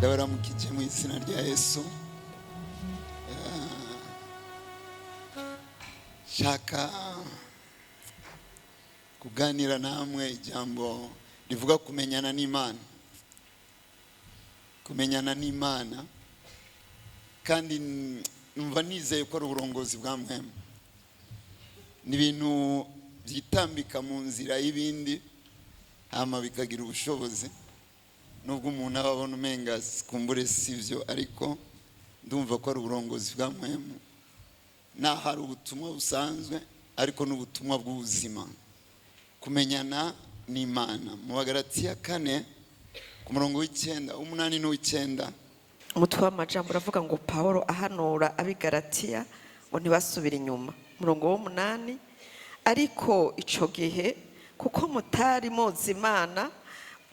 Ndabaramukije mu izina rya Yesu. Shaka kuganira namwe ijambo rivuga kumenyana n'Imana, kumenyana n'Imana. Kandi numva nizeye ko ari uburongozi bwa mwemwe. Ni ibintu byitambika mu nzira y'ibindi, hama bikagira ubushobozi, nubwo umuntu aba abona umenga kumbure sivyo, ariko ndumva ko ari uburongozi bwa mwemwe. Naho ari ubutumwa busanzwe, ariko n'ubutumwa bw'ubuzima, kumenyana n'Imana. Mu Bagalatiya 4 ku murongo w'icenda, w'umunani n'uw'icenda. Umutwe w'amajambo uravuga ngo Pawulo ahanura ab'i Galatiya ngo ntibasubire inyuma. Umurongo w'umunani: ariko ico gihe, kuko mutari muzi Imana,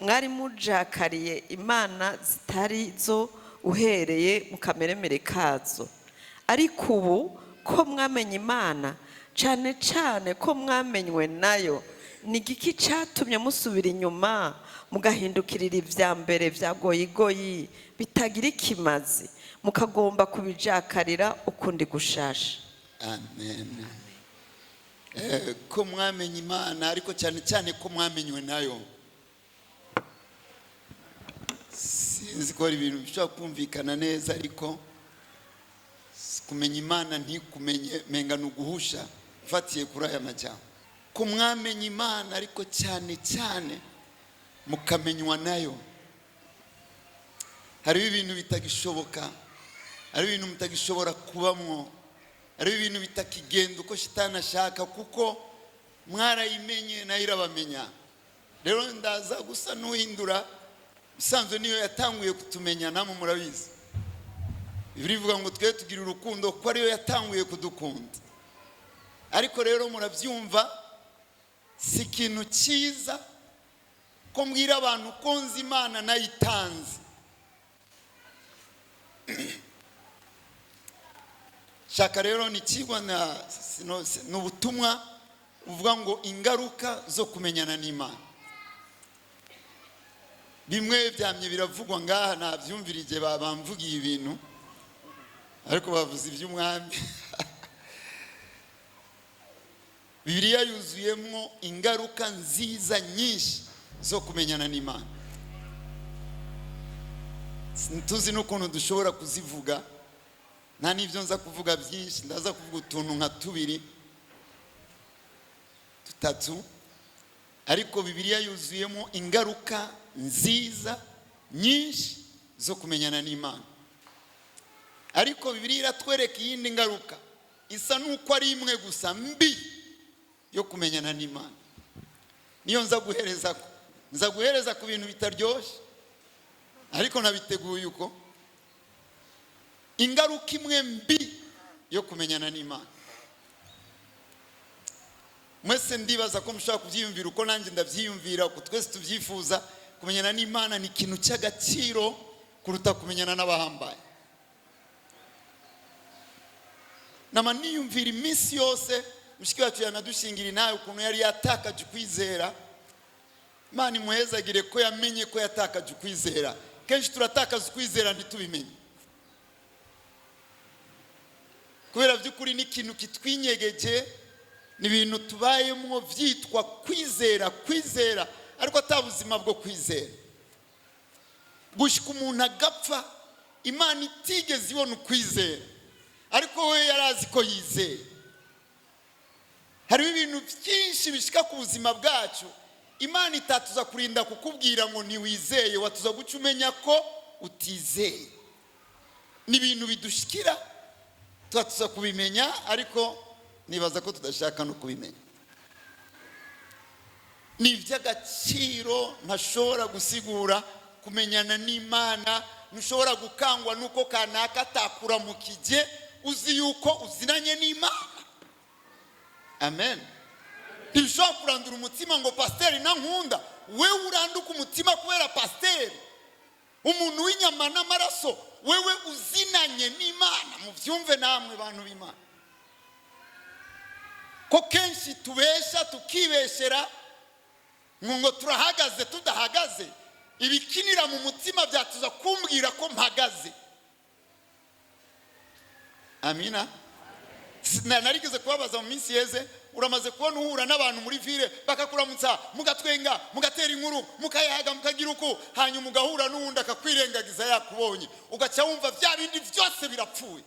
mwari mujakariye imana zitari zo uhereye mu kameremere kazo. Ariko ubu ko mwamenye Imana, cane cane ko mwamenywe nayo, ni igiki catumye musubira inyuma mugahindukirira ivya mbere vya goyigoyi bitagira ikimazi, mukagomba kubijakarira ukundi gushasha? Amen. Ko mwamenye Imana, ariko cyane cyane ko mwamenywe nayo. Sinzi ko hari ibintu bishobora kumvikana neza, ariko kumenya Imana ntikumenye menga ni uguhusha. Mfatiye kuri aya majambo, ko mwamenye Imana, ariko cyane cyane mukamenywa nayo. Hariho ibintu bitagishoboka, hariho ibintu mutagishobora kubamwo, hariho ibintu bitakigenda uko shitani ashaka, kuko mwarayimenye nayo irabamenya. Rero ndaza gusa n'uhindura bisanzwe, niyo yatanguye kutumenya, namwe murabizi. Bibiliya ivuga ngo twe tugira urukundo ko ariyo yatanguye kudukunda. Ariko rero murabyumva, si ikintu cyiza ko mbwira abantu ko nzi Imana nayitanze. Shaka rero ni ikigwa ni ubutumwa buvuga ngo ingaruka zo kumenyana n'Imana. Bimwe byamye biravugwa ngaha, nabyumvira igihe bamvugiye ibintu, ariko bavuze iby'umwami. Bibiliya yuzuyemo ingaruka nziza nyinshi zo kumenyana n'Imana. Tuzi n'ukuntu dushobora kuzivuga, nta n'ibyo nza kuvuga byinshi, ndaza kuvuga utuntu nka tubiri dutatu, ariko Bibiliya yuzuyemo ingaruka nziza nyinshi zo kumenyana n'Imana. Ariko Bibiliya iratwereka iyindi ngaruka isa n'uko ari imwe gusa mbi yo kumenyana n'Imana. Niyo nza guhereza ko, nza guhereza ku bintu bitaryoshye, ariko nabiteguye uko. Ingaruka imwe mbi yo kumenyana n'Imana, mwese ndibaza ko mushobora kubyiyumvira uko nanjye ndabyiyumvira, uko twese tubyifuza. Kumenyana n'Imana ni ikintu cy'agaciro kuruta kumenyana n'abahambaye. Nama niyumvira iminsi yose, mushiki wacu yanadushingira inawe ukuntu yari yatakaje ukwizera. Imana imuhezagire ko yamenye ko yatakaje ukwizera. Kenshi turatakaza ukwizera ntitubimenye, kubera by'ukuri ni ikintu kitwinyegeje, ni ibintu tubayemo byitwa kwizera, kwizera, ariko ata buzima bwo kwizera. Gushika umuntu agapfa Imana itigeze ibona ukwizera, ariko we yarazi ko yizeye. Hariho ibintu byinshi bishika ku buzima bwacu Imana itatuza kurinda kukubwira ngo ntiwizeye, watuza guca umenya ko utizeye. Ni ibintu bidushikira tuba kubimenya, ariko nibaza ko tudashaka no kubimenya. Ni iby'agaciro ntashobora gusigura. Kumenyana n'Imana, ntushobora gukangwa n'uko kanaka atakuramukije, uzi yuko uzinanye n'Imana. Amen. Ntibishobora kurandura umutima ngo pasiteri nankunda. Wewe uranduka umutima kubera pasiteri, umuntu w'inyama n'amaraso, wewe uzinanye n'Imana. Mubyumve namwe bantu b'Imana, ko kenshi tubesha tukibeshera ngo turahagaze tudahagaze. Ibikinira mu mutima byatuza kumbwira ko mpagaze. Amina. Narigeze kubabaza mu minsi yeze: uramaze kubona uhura n'abantu muri ville, bakakuramutsa, mugatwenga, mugatera inkuru, mukayaga, mukagira uku, hanyuma ugahura n'uwundi akakwirengagiza yakubonye, ugaca wumva bya bindi byose birapfuye?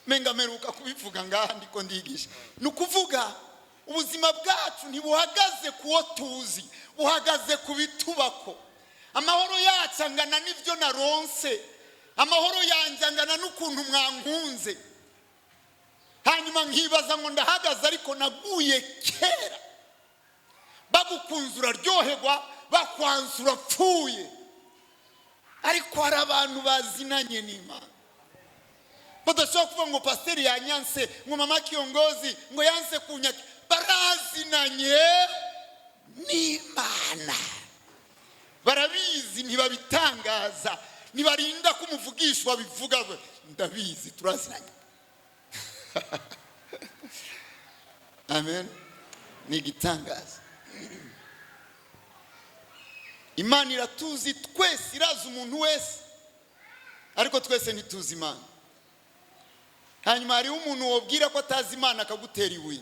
Menga mperuka kubivuga ngaha ndiko ndigisha. Ni ukuvuga ubuzima bwacu ntibuhagaze ku wo tuzi, buhagaze ku bitubako. Amahoro yacu angana n'ibyo naronse, amahoro yanjye angana n'ukuntu mwankunze. Hanyuma nkibaza ngo ndahagaze, ariko naguye kera. Bagukunze uraryoherwa, bakwanze urapfuye. Ariko hari abantu bazinanye n'Imana badashobora kuvuga ngo pasiteri yanyanse, ngo mama kiongozi ngo yanse kunyaka. Barazinanye n'Imana, barabizi, ntibabitangaza, ntibarinda ko umuvugishwa bivuga. Ndabizi, turazinanye. Amen. Ni igitangaza. Imana iratuzi twese, irazi umuntu wese, ariko twese ntituzi Imana. Hanyuma hariho umuntu wabwira ko atazi Imana akagutera ibuye.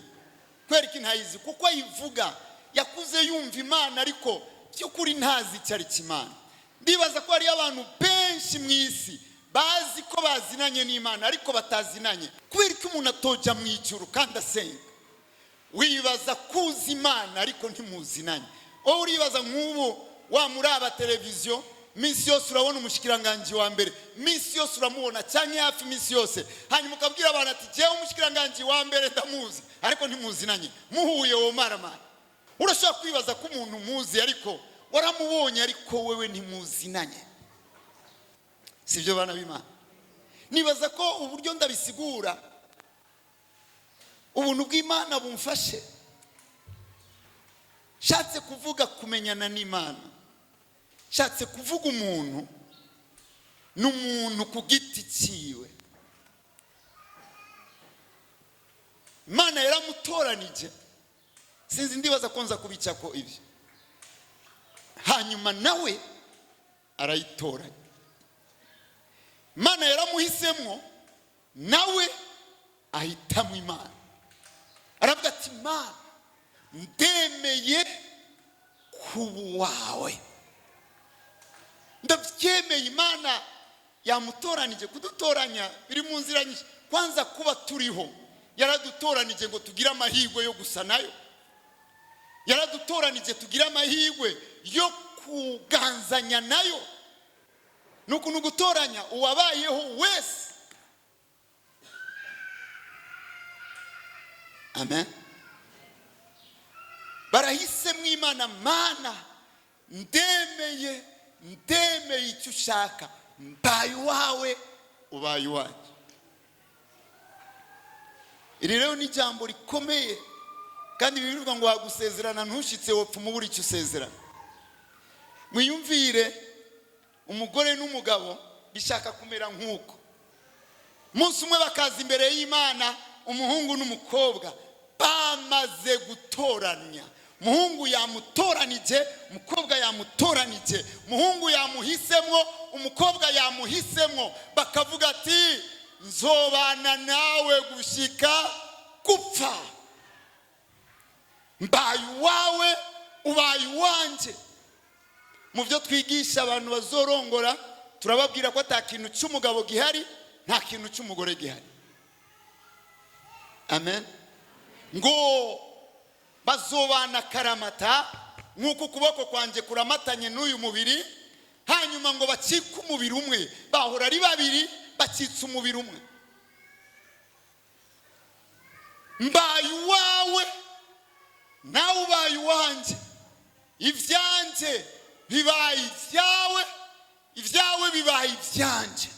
Kubera ko ntayizi, kuko ayivuga yakuze yumva Imana, ariko by'ukuri ntazi icyo ari Imana. Ndibaza ko hariyo abantu benshi mu isi bazi ko bazinanye n'Imana ariko batazinanye. Kubera ko umuntu atojya mu ijuru kandi asenga, wibaza kuzi Imana ariko ntimuzinanye. Wowe uribaza nk'ubu wa muraba televiziyo minsi yose, urabona umushikiranganji wa mbere minsi yose, uramubona cyangwa hafi minsi yose, hanyuma ukabwira abantu ati: "Jyewe umushikiranganji wa mbere ndamuzi," ariko ntimuzinanye. Muhuye wowe maramara. Urashobora kwibaza ko umuntu umuzi, ariko waramubonye, ariko wewe ntimuzinanye. Si byo, bana b'Imana? Nibaza ko uburyo ndabisigura, ubuntu bw'Imana bumfashe. Nshatse kuvuga kumenyana n'Imana, nshatse kuvuga umuntu ni umuntu ku giti cyiwe. Imana yaramutoranije. Sinzi, ndibaza ko nza kubicako ibyo. Hanyuma nawe arayitoranya. Imana yaramuhisemo, nawe ahitamo Imana. Aravuga ati: "Imana, ndemeye kuba uwawe, ndabyemeye." Imana yamutoranije. Kudutoranya biri mu nzira nyinshi. Kwanza kuba turiho, yaradutoranije ngo tugire amahirwe yo gusa nayo. Yaradutoranije tugire amahirwe yo kuganzanya nayo. Ni ukuntu gutoranya uwabayeho wese. Amen. Barahisemo Imana. Mana, ndemeye, ndemeye icyo ushaka, mbaye uwawe, ubaye uwanjye. Iri rero ni ijambo rikomeye, kandi bivuga ngo wagusezerana ntushyitse, wopfa umubura icyo usezerana. Mwiyumvire umugore n'umugabo bishaka kumera nk'uko, umunsi umwe bakaza imbere y'Imana, umuhungu n'umukobwa bamaze gutoranya. Umuhungu yamutoranije, umukobwa yamutoranije, umuhungu yamuhisemo, umukobwa yamuhisemo. Bakavuga ati: "Nzobana nawe gushyika gupfa, mbaye uwawe, ubaye uwanjye." Mu byo twigisha abantu bazorongora, turababwira ko ata kintu cy'umugabo gihari, nta kintu cy'umugore gihari. Amen. Ngo bazobana karamata nk'uko ukuboko kwanjye kuramatanye n'uyu mubiri. Hanyuma ngo bacike umubiri umwe. Bahora ari babiri, bacitse umubiri umwe. Mbaye uwawe, nawe ubaye uwanjye, ibyanjye bibaye ibyawe, ibyawe bibaye ibyanjye.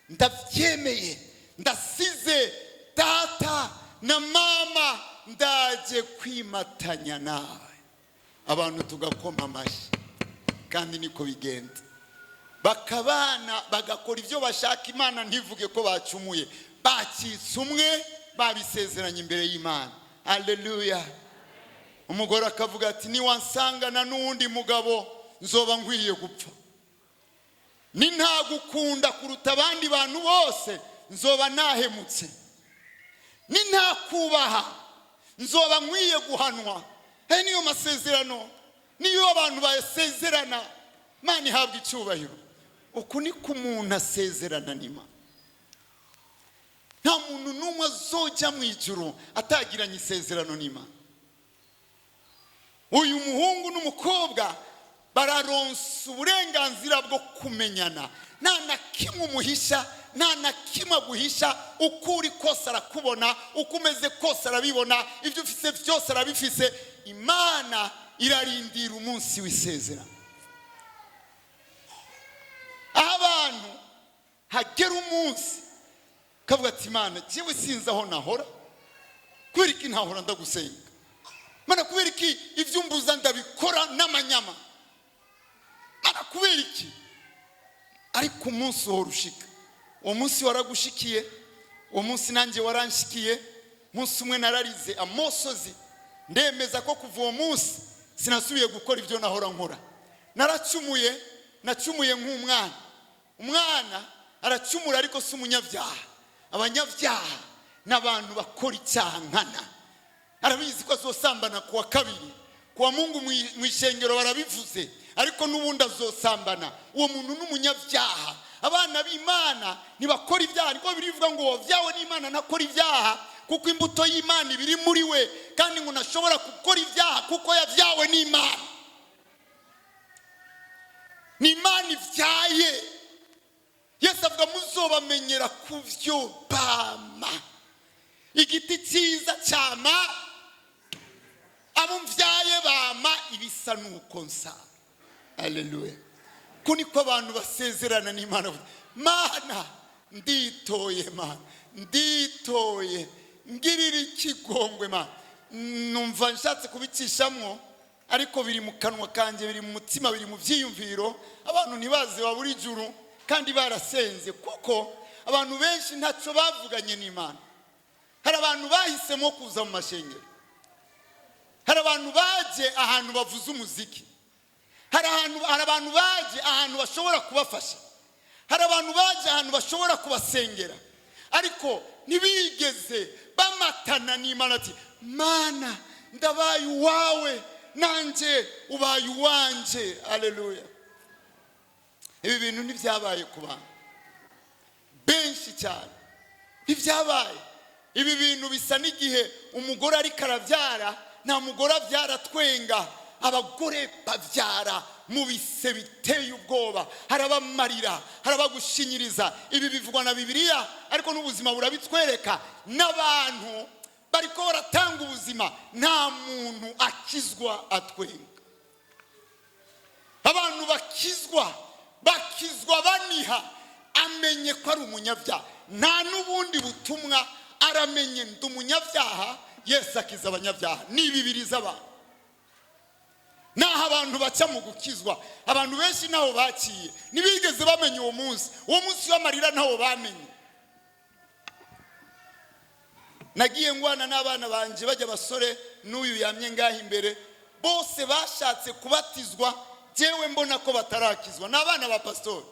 Ndabyemeye, ndasize data na mama, ndaje kwimatanya nawe. Abantu tugakoma amashyi, kandi niko bigenda. Bakabana, bagakora ibyo bashaka, Imana ntivuge ko bacumuye. Bacitse umwe, babisezeranye imbere y'Imana. Aleluya. Umugore akavuga ati: "Niwansangana n'uwundi mugabo Nzoba nkwiriye gupfa. Nintagukunda kuruta abandi bantu bose, nzoba nahemutse. Nintakubaha, nzoba nkwiye guhanwa. Aya niyo masezerano, niyo abantu bayasezerana. Mana ihabwa icyubahiro. Uku niko umuntu asezerana n'Imana. Nta muntu n'umwe azojya mu ijuru atagiranye isezerano n'Imana. Uyu muhungu n'umukobwa bararonsa uburenganzira bwo kumenyana. Nta na kimwe umuhisha, nta na kimwe aguhisha. Uko uri kose arakubona, uko umeze kose arabibona, ibyo ufise byose arabifise. Imana irarindira umunsi w'isezerano, aho abantu hagera umunsi kavuga ati: "Imana, jewe sinzi aho nahora. Kubera iki ntahora ndagusenga, Mana? Kubera iki ibyo umbuza ndabikora n'amanyama, Mana? Kubera iki?" Ariko umunsi uhora ushika. Uwo munsi waragushikiye, uwo munsi nanjye waranshikiye. Umunsi umwe nararize amosozi, ndemeza ko kuva uwo munsi sinasubiye gukora ibyo nahora nkora. Naracumuye, nacumuye nk'umwana. Umwana aracumura, ariko si umunyabyaha. Abanyabyaha ni abantu bakora icyaha nkana. Arabizi ko azosambana ku wa kabiri, ku wa Mungu mu ishengero barabivuze, ariko n'ubundi azosambana. Uwo muntu ni umunyabyaha. Abana b'Imana ntibakora ibyaha. Niko birivuga ngo wabyawe n'Imana ntakora ibyaha, kuko imbuto y'Imana iba iri muri we, kandi ngo ntashobora gukora ibyaha kuko yabyawe n'Imana. Ni Imana ibyaye. Yesu avuga: "Muzobamenyera ku byo bama." Igiti cyiza cyama, abo mbyaye bama ibisa nuko nsa. Aleluya! Ko niko abantu basezerana n'Imana. Mana, nditoye. Mana, nditoye, ngirira ikigongwe. Mana, numva nshatse kubicishamo, ariko biri mu kanwa kanjye, biri mu mutima, biri mu byiyumviro. Abantu ntibaze babura ijuru kandi barasenze, kuko abantu benshi ntacyo bavuganye n'Imana. Hari abantu bahisemo kuza mu mashengero, hari abantu baje ahantu bavuza umuziki, hari abantu baje ahantu bashobora kubafasha, hari abantu baje ahantu bashobora kubasengera, ariko ntibigeze bamatana n'Imana ati: "Mana, ndabaye uwawe, nanjye ubaye uwanjye." Aleluya! Ibi bintu ntibyabaye ku bantu benshi cyane, ntibyabaye. Ibi bintu bisa n'igihe umugore ariko arabyara. Nta mugore abyara twenga. Abagore babyara mu bise biteye ubwoba. Hari abamarira, hari abagushinyiriza. Ibi bivugwa na Bibiliya, ariko n'ubuzima burabitwereka. N'abantu bariko baratanga ubuzima. Nta muntu akizwa atwenga. Abantu bakizwa baniha, amenye ko ari umunyabyaha. Nta n'ubundi butumwa, aramenye: "Ndi umunyabyaha, Yesu akiza abanyabyaha." Ni bibiri z'abantu naho abantu baca mu gukizwa. Abantu benshi ntaho baciye, ntibigeze bamenya uwo munsi, uwo munsi w'amarira ntawo bamenye. Nagiye ngwana n'abana banjye bajya abasore, n'uyu yamye ngaho imbere. Bose bashatse kubatizwa, jyewe mbona ko batarakizwa. Ni abana ba pasitori.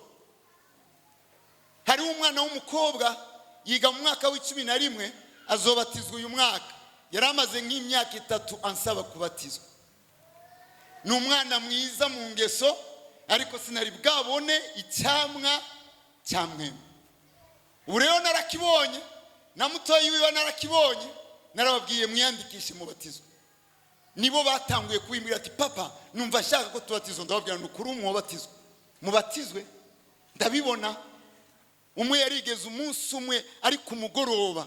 Hariho umwana w'umukobwa yiga mu mwaka wa 11, azobatizwa uyu mwaka. Yari amaze nk'imyaka 3 ansaba kubatizwa. Ni umwana mwiza mu ngeso, ariko sinari bwabone icyamwa cya Mpwemu. Ubu rero narakibonye, na mutoyi wiwe narakibonye. Narababwiye: "Mwiyandikishe mubatizwe." Nibo batanguye kubimbwira ati: "Papa, numva ashaka ko tubatizwa." Ndababwira: "Ni ukuri, mubatizwe, mubatizwe, ndabibona." Umwe yarigeze umunsi umwe ari ku mugoroba,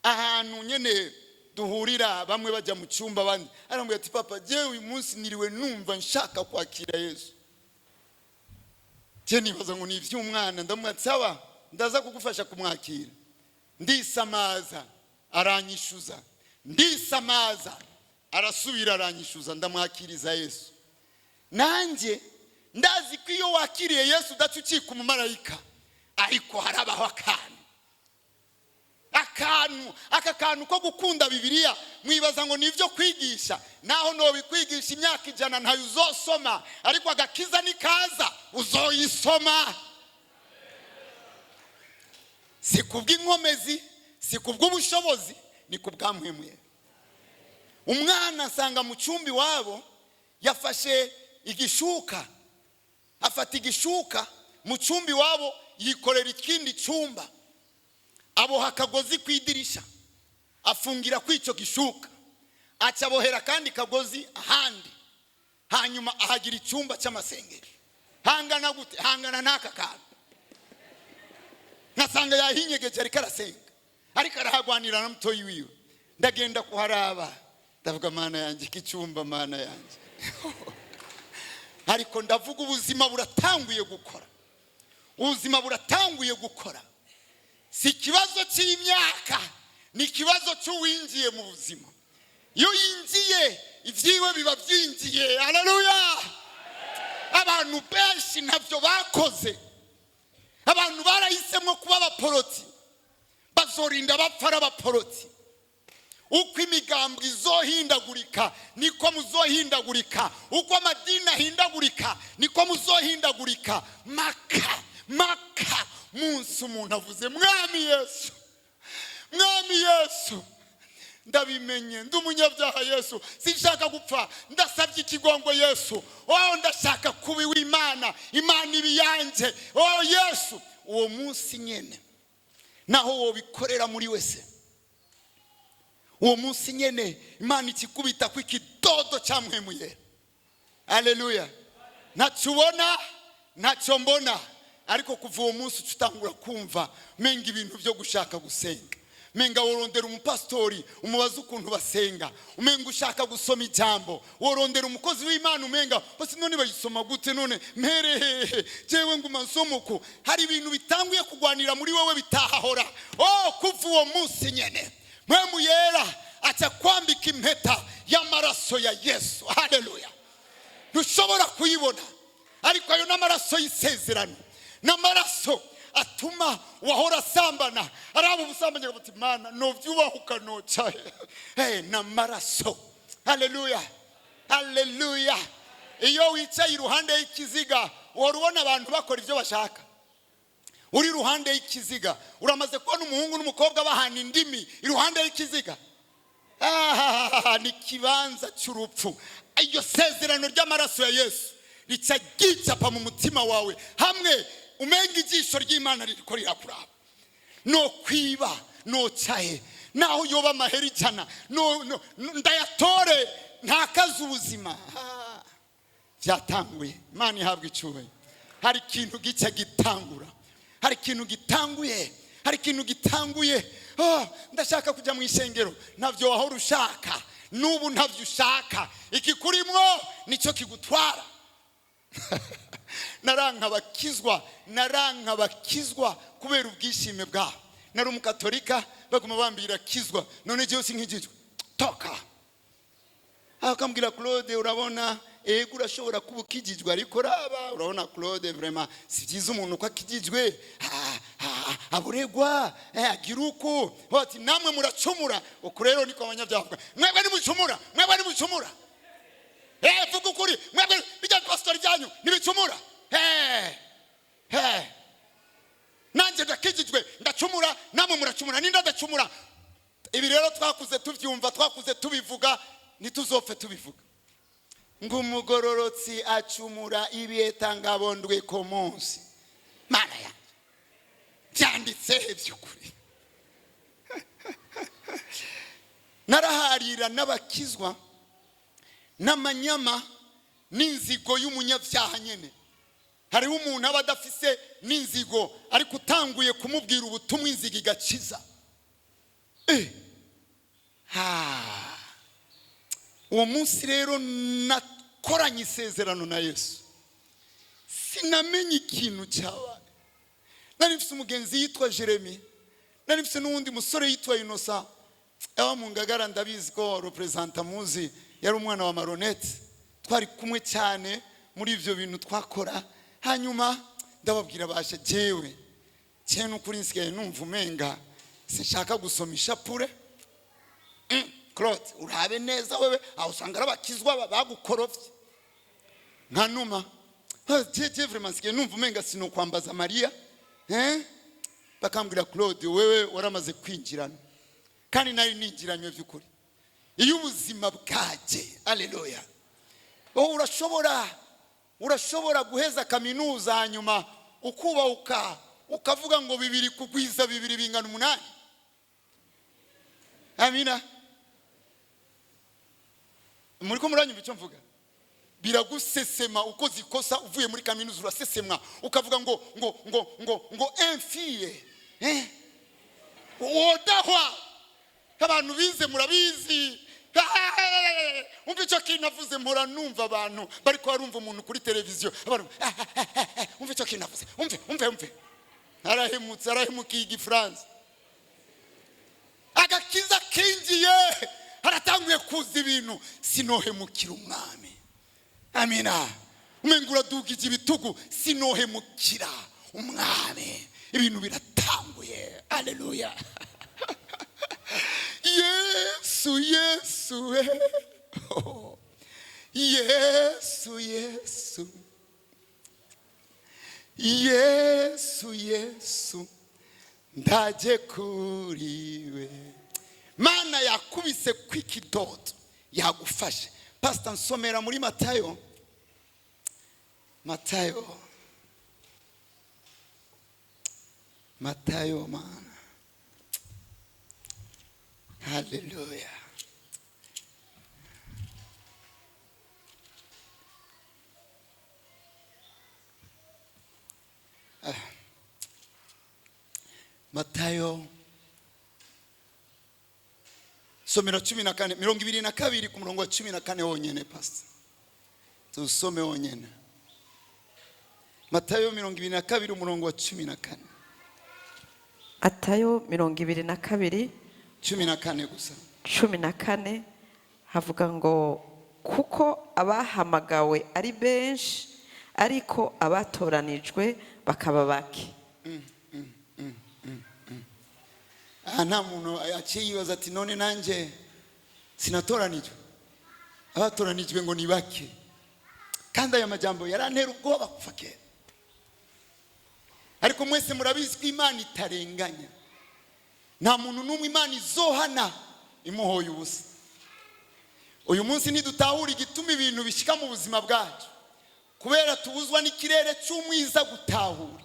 ahantu nyine duhurira, bamwe bajya mu cyumba abandi, arambwira ati: "Papa, jyewe uyu munsi niriwe numva nshaka kwakira Yesu." Jye nibaza ngo ni iby'umwana. Ndamubwira: "Sawa, ndaza kugufasha kumwakira." Ndisamaza, aranyishyuza. Ndisamaza, arasubira aranyishyuza. Ndamwakiriza Yesu. Nanjye ndazi ko iyo wakiriye Yesu udaca ucika umumarayika, ariko harabaho akantu. Akantu aka kantu ko gukunda Bibiliya, mwibaza ngo ni ibyo kwigisha? Naho nobikwigisha imyaka 100, ntayo uzosoma, ariko agakiza nikaza uzoyisoma. Si kubw'inkomezi, si kubw'ubushobozi, ni kubwa Mpwemu Yera. Umwana asanga mu cyumba iwabo yafashe igishuka, afata igishuka mu cyumba iwabo, yikorera ikindi cyumba, aboha akagozi ku idirisha, afungira kuri icyo gishuka, aca abohera akandi kagozi ahandi, hanyuma ahagira icyumba cy'amasengero. Hangana gute? Hangana n'aka kantu. Nkasanga yahinyegeje, ariko arasenga, ariko arahagwanira na mutoyi wiwe. Ndagenda kuharaba, ndavuga: "Mana yanjye, iki cyumba, Mana yanjye!" Ariko ndavuga, ubuzima buratanguye gukora, ubuzima buratanguye gukora. Si ikibazo cy'imyaka, ni ikibazo cy'uwinjiye mu buzima. Iyo yinjiye, ibyiwe biba byinjiye. Haleluya! Abantu benshi ntabyo bakoze. Abantu barahisemo kuba abaporoti, bazorinda bapfa ari abaporoti. Uko imigambwe izohindagurika, niko muzohindagurika. Uko amadini ahindagurika, niko muzohindagurika. Maka maka munsi umuntu avuze: "Mwami Yesu, Mwami Yesu, ndabimenye, ndi umunyabyaha. Yesu, sinshaka gupfa, ndasabye ikigongo. Yesu, oh, ndashaka kuba iw'Imana, Imana ibi yanjye. Oh Yesu." Uwo munsi nyene, naho wobikorera muri wese, uwo munsi nyene Imana ikikubita ku ikidodo cya Mpwemu Yera. Aleluya! Ntacyo ubona, ntacyo mbona, ariko kuva uwo munsi uca utangura kumva menga ibintu byo gushaka gusenga, menga worondera umupasitori umubaza ukuntu basenga, umenga ushaka gusoma ijambo, worondera umukozi w'Imana, umenga basi none bayisoma gute? None mpere hehe? Jewe nguma nsoma uku. Hari ibintu bitanguye kugwanira muri wowe bitahahora. Oh, kuva uwo munsi nyene Mpwemu Yera aca kwambika impeta y'amaraso ya Yesu. Haleluya! Ntushobora kuyibona, ariko ayo n'amaraso y'isezerano, n'amaraso atuma wahora asambana araba ubusambanyi akavuga ati: "Mana, novyubahuka noca hey." N'amaraso. Haleluya, haleluya! Iyo wicaye iruhande y'ikiziga, uhora ubona abantu bakora ibyo bashaka. Uri iruhande y'ikiziga, uramaze kubona umuhungu n'umukobwa bahana indimi iruhande y'ikiziga? Ah, ni ikibanza cy'urupfu. Iryo sezerano ry'amaraso ya Yesu rica ryicapa mu mutima wawe, hamwe umenga ijisho ry'Imana ririko rirakuraba. No kwiba nocahe? Naho yoba amahera 100, no, ndayatore ntakaze ubuzima. Ah, byatanguye. Imana ihabwa icyubahiro. Hari ikintu gica gitangura, hari ikintu gitanguye, hari ikintu gitanguye. Oh, ndashaka kujya mu ishengero. Ntabyo wahora ushaka, n'ubu ntabyo ushaka. Ikikurimwo nicyo kigutwara. Naranka abakizwa, naranka abakizwa kubera ubwishime bwabo. Nari umukatolika, baguma bambwira: "Kizwa." None jewe sinkijijwe, toka. Akambwira: "Claude, urabona, ego, urashobora kuba ukijijwe, ariko raba, urabona Claude, vraiment si byiza umuntu uko akijijwe aburegwa, agira uku." Bati: "Namwe muracumura." Uku rero niko abanyabyaha bavuga: "Mwebwe nimucumura, mwebwe nimucumura. Vuga ukuri, mwebwe bijya pastori byanyu ntibicumura." Nanjye ndakijijwe, ndacumura, namwe muracumura. Ninde adacumura? Ibi rero twakuze tubyumva, twakuze tubivuga, ntituzopfe tubivuga ngo umugororotsi acumura ibiyetangabondwe ku munsi. Mana yanjye, byanditse he by'ukuri? Naraharira n'abakizwa n'amanyama n'inzigo y'umunyabyaha nyine. Hariho umuntu aba adafise n'inzigo, ariko utanguye kumubwira ubutumwa, inzigo igakiza. Ha. Uwo munsi rero nakoranye isezerano na Yesu, sinamenye ikintu cyabaye. Nari mfise umugenzi yitwa Jeremy, nari mfise n'uwundi musore yitwa Inosa aba mu Ngagara. Ndabizi ko représenta muzi, yari umwana wa maronete, twari kumwe cyane muri ibyo bintu twakora. Hanyuma ndababwira: "Bashe, jewe cyane n'ukuri nsigaye numva umenga Sinshaka gusoma ishapure. Claude, urabe neza wewe, aho usanga ari abakizwa bagukorovye. Nkanuma jeje, vraiment nsigaye numva umenga sinokwambaza Mariya, eh? Bakambwira: "Claude, wewe waramaze kwinjirana." Kandi nari ninjiranywe by'ukuri. Iyo ubuzima bwaje, aleluya! Wowe urashobora guheza kaminuza, hanyuma ukubahuka ukavuga ngo bibiri kugwiza bibiri bingana umunani. Amina. Muri ko muranyumva icyo mvuga? Biragusesema ukoze ikosa uvuye muri kaminuza, urasesemwa ukavuga ngo infie, eh? Wodahwa. Abantu bize murabizi. Umva icyo kintu avuze. Mpora numva abantu bari barumva umuntu kuri televiziyo, abantu: "Umva icyo kintu avuze, umve, umve, umve, arahemutse, arahemukiye igifaransa." Agakiza kinjiye, haratanguye kuza ibintu: sinohemukira umwami. Amina. Umenga uradugije ibitugu: sinohemukira umwami. Ibintu biratanguye. Aleluya! Yesu, Yesu, eh. Oh. Yesu, Yesu, Yesu, Yesu, ndaje kuriwe. Mana yakubise kw'ikidodo, yagufashe. Pasita, nsomera muri Matayo, Matayo, Matayo. Mana, haleluya! Ah. Matayo, somero 14, 22, ku murongo wa 14 wonyene. Pasita, tuwusome wonyene. Matayo 22, umurongo wa 14. Matayo 22. 14 gusa. 14, havuga ngo: "Kuko abahamagawe ari benshi, ariko abatoranijwe bakaba bake." Aha nta muntu aciye yibaza ati: "None nanjye sinatoranijwe?" Abatoranijwe ngo ni bake. Kandi aya majambo yarantera ubwoba kuva kera, ariko mwese murabizi ko Imana itarenganya. Nta muntu n'umwe Imana izohana imuhoye ubusa. Uyu munsi ntidutahura igituma ibintu bishyika mu buzima bwacu, kubera tubuzwa n'ikirere cy'umwiza gutahura.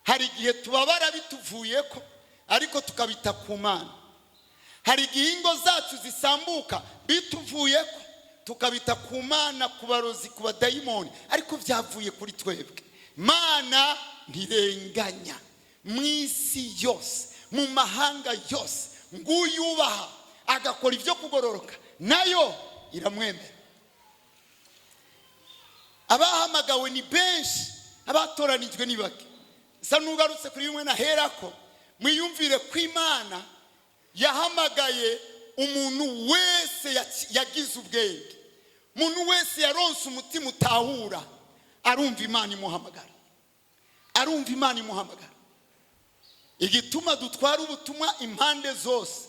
Hari igihe tubabara bituvuye ko, ariko tukabita ku Mana. Hari igihe ingo zacu zisambuka bituvuye ko, tukabita ku Mana, ku barozi, ku badayimoni, ariko byavuye kuri twebwe. Mana ntirenganya. Mu isi yose, mu mahanga yose, nguyubaha agakora ibyo kugororoka, nayo iramwemera. Abahamagawe ni benshi, abatoranijwe ni bake. Sa n'ugarutse kuri bimwe naherako, mwiyumvire ko Imana yahamagaye umuntu wese yagize ubwenge. Umuntu wese yaronse umutima utahura, arumva Imana imuhamagara, arumva Imana imuhamagara. Igituma dutwara ubutumwa impande zose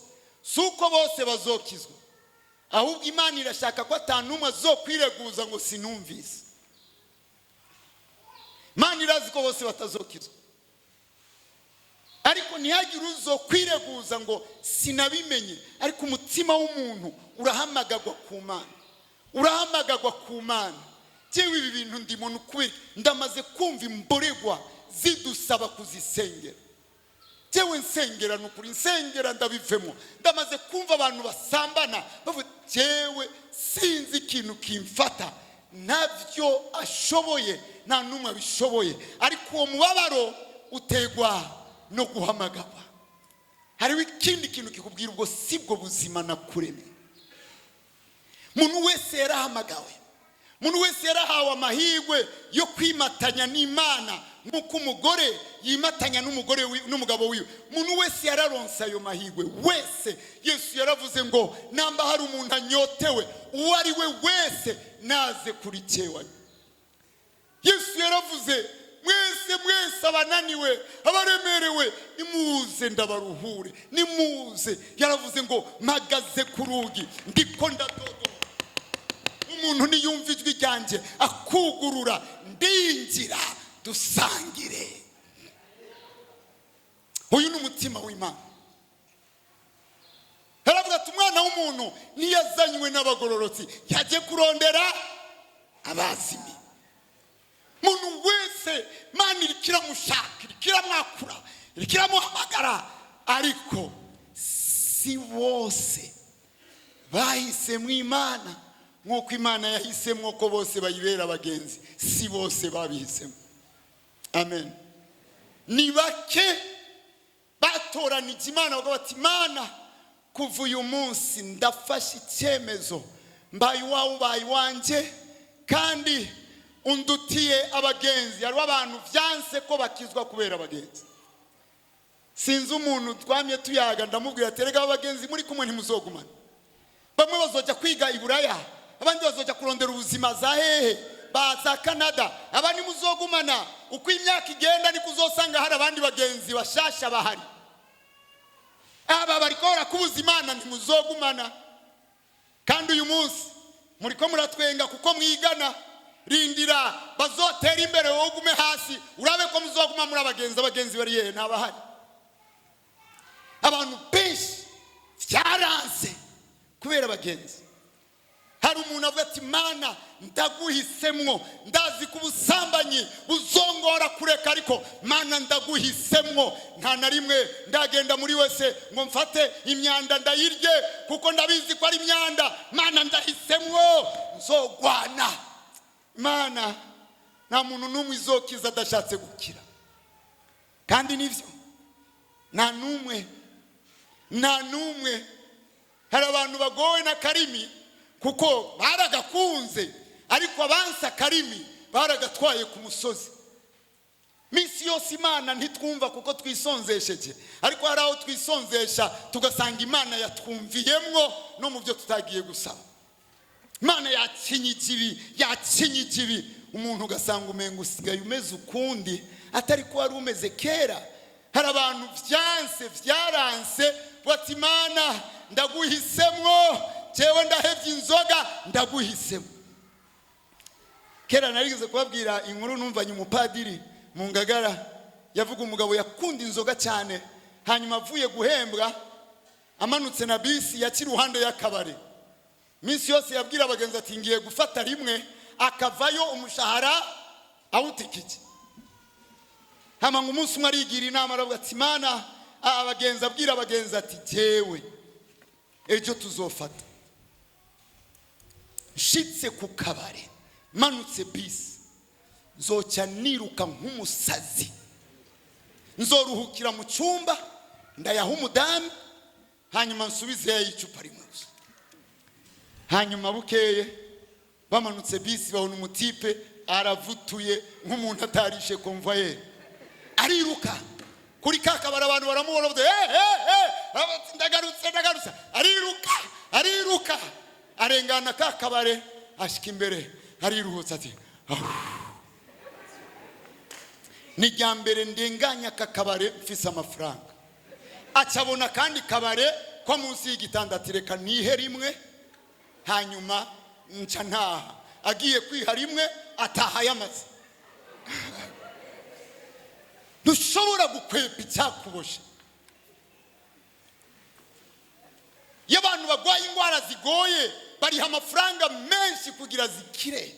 si uko bose bazokizwa, ahubwo Imana irashaka ko atanumwe azokwireguza ngo sinumvise. Imana irazi ko bose batazokizwa, ariko ntihagire uzokwireguza ngo sinabimenye. Ariko umutima w'umuntu urahamagagwa ku Mana, urahamagagwa ku Mana. Jewe ibi bintu ndimo ni ukubera ndamaze kumva imboregwa zidusaba kuzisengera. Jewe nsengera, ni ukuri nsengera ndabivemo. Ndamaze kumva abantu basambana bavuga: "Jewe sinzi ikintu kimfata." Ntabyo ashoboye, nta n'umwe abishoboye, ariko uwo mubabaro utegwa no guhamagarwa. Hariho ikindi kintu kikubwira: ubwo si bwo buzima nakuremye. Umuntu wese yarahamagawe, umuntu wese yarahawe amahirwe yo kwimatanya n'Imana nk'uko umugore yimatanya n'umugore n'umugabo wiwe. Umuntu wese yararonse ayo mahirwe wese. Yesu yaravuze ngo: "Namba hari umuntu anyotewe, uwo ari we wese naze kuri cyewe." Yesu yaravuze: "Mwese, mwese." Mwese abananiwe, abaremerewe, nimuze ndabaruhure, nimuze. Yaravuze ngo mpagaze ku rugi ndiko ndadodo, umuntu niyumva ijwi ryanjye akugurura, ndinjira dusangire. Uyu ni umutima w'Imana. Aravuga ati umwana w'umuntu ntiyazanywe n'abagororotsi, yagiye kurondera abazimi. Umuntu wese Imana iriko iramushaka, iriko iramwakura, iriko iramuhamagara, ariko si bose bahisemo Imana nk'uko Imana yahisemo ko bose bayibera abagenzi. Si bose babihisemo. Amen. Ni bake batoranije Imana, bavuga bati: "Imana, kuva uyu munsi ndafashe icyemezo, mbaye iwawe, ubaye iwanjye, kandi undutiye abagenzi." Hariho abantu byanse ko bakizwa kubera abagenzi. Sinzi umuntu twamye tuyaga, ndamubwira ati: "Erega abagenzi muri kumwe ntimuzogumana. Bamwe bazojya kwiga i Buraya, abandi bazojya kurondera ubuzima za hehe, baza Canada. Abandi muzogumana, uko imyaka igenda niko uzosanga hari abandi bagenzi bashasha bahari. Aba bariko barakubuza Imana, ntimuzogumana. Kandi uyu munsi muriko muratwenga kuko mwigana. Rindira bazotera imbere, wowe ugume hasi, urabe ko muzoguma muri abagenzi. Abagenzi bari yehe? Ntabahari." Abantu benshi byaranze kubera abagenzi. Hari umuntu avuga ati: "Mana, ndaguhisemwo. Ndazi ko ubusambanyi buzongora kureka, ariko Mana, ndaguhisemwo. Nta na rimwe ndagenda muri wese ngo mfate imyanda ndayirye, kuko ndabizi ko ari imyanda. Mana, ndahisemwo, nzogwana." Imana nta muntu n'umwe izokiza adashatse gukira. Kandi nibyo, nta n'umwe, nta n'umwe. Hari abantu bagowe n'akarimi kuko baragakunze, ariko abansi akarimi baragatwaye ku musozi. Minsi yose Imana ntitwumva kuko twisonzesheje, ariko hari aho twisonzesha tugasanga Imana yatwumviyemwo no mu byo tutagiye gusaba. Imana yakinyije ibi, yakinyije ibi, umuntu ugasanga umenga usigaye umeze ukundi atari ko wari umeze kera. Hari abantu byanse, byaranse, bati: "Imana, ndaguhisemwo, jewe ndahevye inzoga, ndaguhisemo." Kera narigeze kubabwira inkuru numvanye umupadiri mu Ngagara yavuga umugabo yakunda inzoga cyane. Hanyuma avuye guhembwa, amanutse na bisi, yakiri iruhande y'akabari. Minsi yose yabwira abagenzi ati: "Ngiye gufata rimwe." Akavayo umushahara awutikije. Hama ngo umunsi umwe arigira inama, aravuga ati: "Mana," abagenzi, abwira abagenzi ati: "Jyewe ejo tuzofata, nshitse ku kabare, manutse bisi, nzoca niruka nk'umusazi, nzoruhukira mu cyumba, ndayaha umudamu, hanyuma nsubizeyo icupa rimwe gusa." Hanyuma bukeye bamanutse bisi, babona umutipe aravutuye nk'umuntu atarishe convoyeur, ariruka kuri ka kabari. Abantu baramubona, bavuga: "Hey, hey, hey!" Bati: "Ndagarutse, ndagarutse." Ariruka, ariruka, arengana ka kabare, ashika imbere, ariruhutse, ati: "Ahu. Ni irya mbere ndenganya aka kabare mfise amafaranga." Acabona akandi kabare ko munsi y'igitanda, ati: "Reka nihe rimwe, hanyuma nca ntaha." Agiye kwiha rimwe, ataha yamaze. Ntushobora gukwepa icyakuboshe. Iyo abantu barwaye indwara zigoye, bariha amafaranga menshi kugira zikire.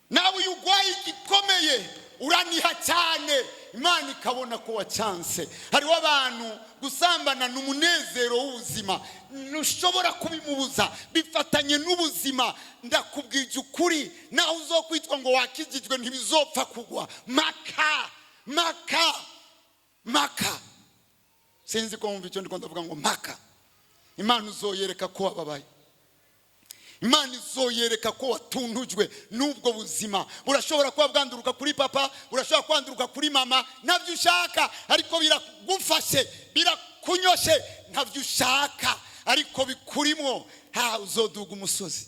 Nawe iyo urwaye igikomeye, uraniha cyane, Imana ikabona ko wacanse. Hariho abantu gusambana ni umunezero w'ubuzima, ntushobora kubimubuza, bifatanye n'ubuzima. Ndakubwije ukuri, naho uzokwitwa ngo wakijijwe, ntibizopfa kugwa. Maka, maka, maka. Sinzi ko wumva icyo ndiko ndavuga ngo maka. Imana uzoyereka ko wababaye, Imana izoyereka ko watuntujwe n'ubwo buzima. Burashobora kuba bwanduruka kuri papa, burashobora kwanduruka kuri mama, ntabyo ushaka ariko biragufashe, birakunyoshe, ntabyo ushaka ariko bikurimwo. Ha, uzoduga umusozi,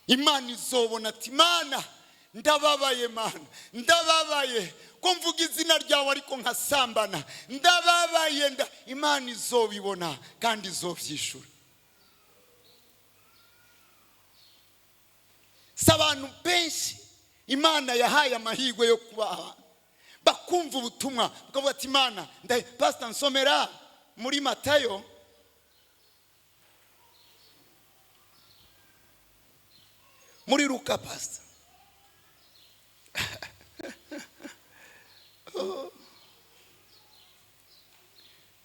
Imana izobona ati: "Mana, ndababaye, Mana, ndababaye." Ko mvuga izina ryawe ariko nkasambana, ndababaye. Nda Imana izobibona kandi izobyishura. Si abantu benshi Imana yahaye amahirwe yo kubaha, bakumva ubutumwa bakavuga ati: "Imana." Pasita, nsomera muri Matayo, muri Luka, pasita.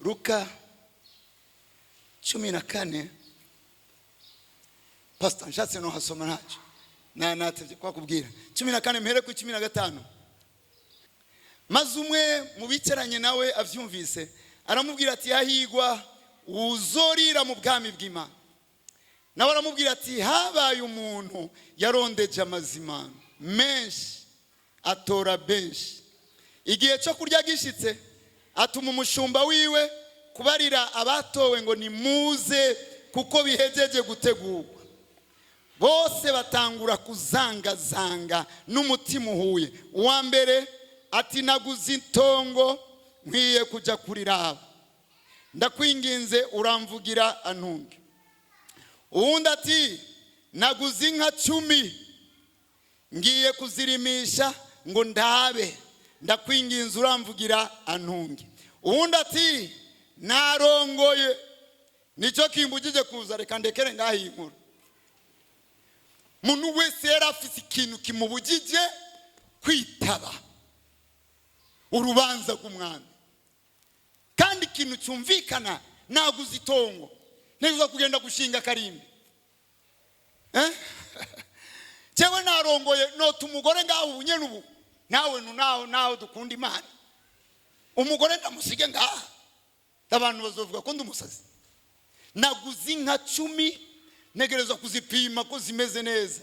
Luka 14. Pasita, nshatse no hasoma, ntacyo natebye kwakubwira. 14, mpere ku 15. Maze umwe mu bicaranye nawe abyumvise aramubwira ati: "Hahigwa uzorira mu bwami bw'Imana." Nawe aramubwira ati: "Habaye umuntu yarondeje amazima menshi, atora benshi. Igihe cyo kurya gishyitse, atuma umushumba wiwe kubarira abatowe ngo: 'Nimuze, kuko bihejeje gutegurwa.' Bose batangura kuzangazanga n'umutima uhuye. Uwa mbere ati: 'Naguze itongo, nkwiye kujya kuriraba, ndakwinginze uramvugira antunge.' Uwundi ati: 'Naguze inka 10, ngiye kuzirimisha ngo ndabe, ndakwinginze uramvugira antunge.' Uwundi ati: 'Narongoye, nicyo kimbugije kuza.'" Reka ndekere ngaho iyi nkuru. Umuntu wese yari afite ikintu kimubugije kwitaba urubanza rw'umwami, kandi ikintu cyumvikana: naguze itongo, ntegereza kugenda gushinga akarimbi. Jewe narongoye, nota umugore ngaho ubu nyene ubu. Nawe nawe nawe dukunda Imana, umugore ndamusige ngaha, abantu bazovuga ko ndi umusazi. Naguze inka 10, ntegerezwa kuzipima ko zimeze neza.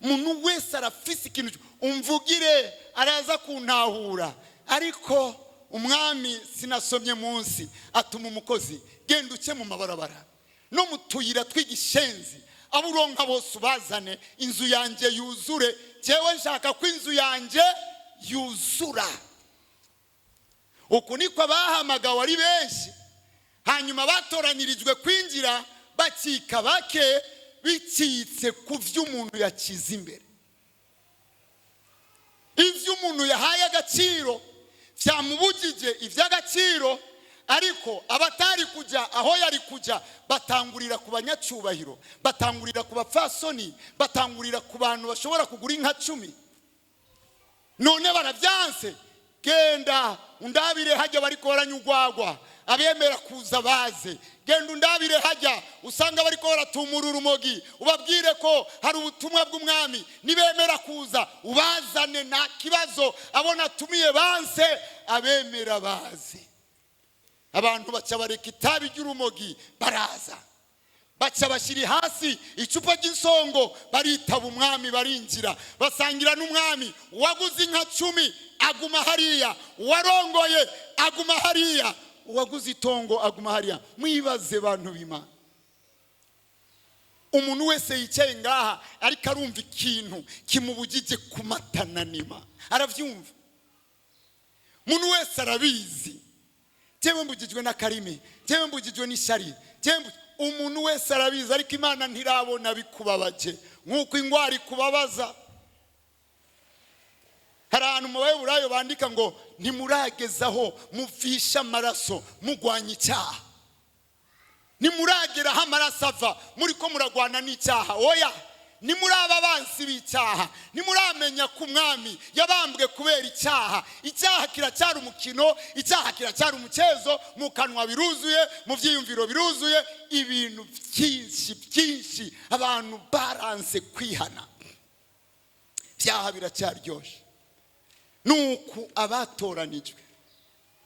Umuntu wese arafise ikintu, umvugire araza kuntahura. Ariko umwami, sinasomye munsi, atuma umukozi: "Genda uce mu mabarabara no mu tuyira tw'igishenzi, abo uronka bose ubazane, inzu yanjye yuzure. Jewe nshaka ko inzu yanjye yuzura." Uku niko abahamagawe ari benshi, hanyuma batoranyirijwe kwinjira bakika bake, bicitse ku byo umuntu yakize imbere. Ibyo umuntu yahaye agaciro byamubugije iby'agaciro, ariko abatari kujya aho yari kujya batangurira ku banyacyubahiro, batangurira ku bapfasoni, batangurira ku bantu bashobora kugura inka 10. None barabyanse. "Genda undabire hajya bariko baranywa urwagwa, abemera kuza baze. Genda undabire hajya usanga bariko baratumura urumogi, ubabwire ko hari ubutumwa bw'umwami. Nibemera kuza ubazane, nta kibazo. Abo natumiye banse, abemera baze." Abantu baca bareka itabi ry'urumogi baraza, baca bashyira hasi icupa ry'insongo, baritaba umwami, barinjira, basangira n'umwami. Uwaguze inka 10 aguma hariya, uwarongoye aguma hariya, uwaguze itongo aguma hariya. Mwibaze, bantu b'Imana, umuntu wese yicaye ngaha ariko arumva ikintu kimubugije kumatananima, arabyumva. Umuntu wese arabizi: "Jewe mbugijwe n'akarimi, jewe mbugijwe n'ishyari, jewe Umuntu wese arabizi, ariko Imana ntirabona bikubabaje nk'uko indwara ikubabaza. Hari ahantu mu Baheburayo bandika ngo ntimuragezaho muvisha amaraso mugwanya icyaha, ntimurageraho amaraso ava muri ko muragwana n'icyaha. Oya, nimuraba abansi b'icyaha, ntimuramenya ko umwami yabambwe kubera icyaha. Icyaha kiracyari umukino, icyaha kiracyari umukezo. Mu kanwa biruzuye, mu byiyumviro biruzuye, ibintu byinshi byinshi. Abantu baranse kwihana, ibyaha biracyaryoshye. Nuku abatoranijwe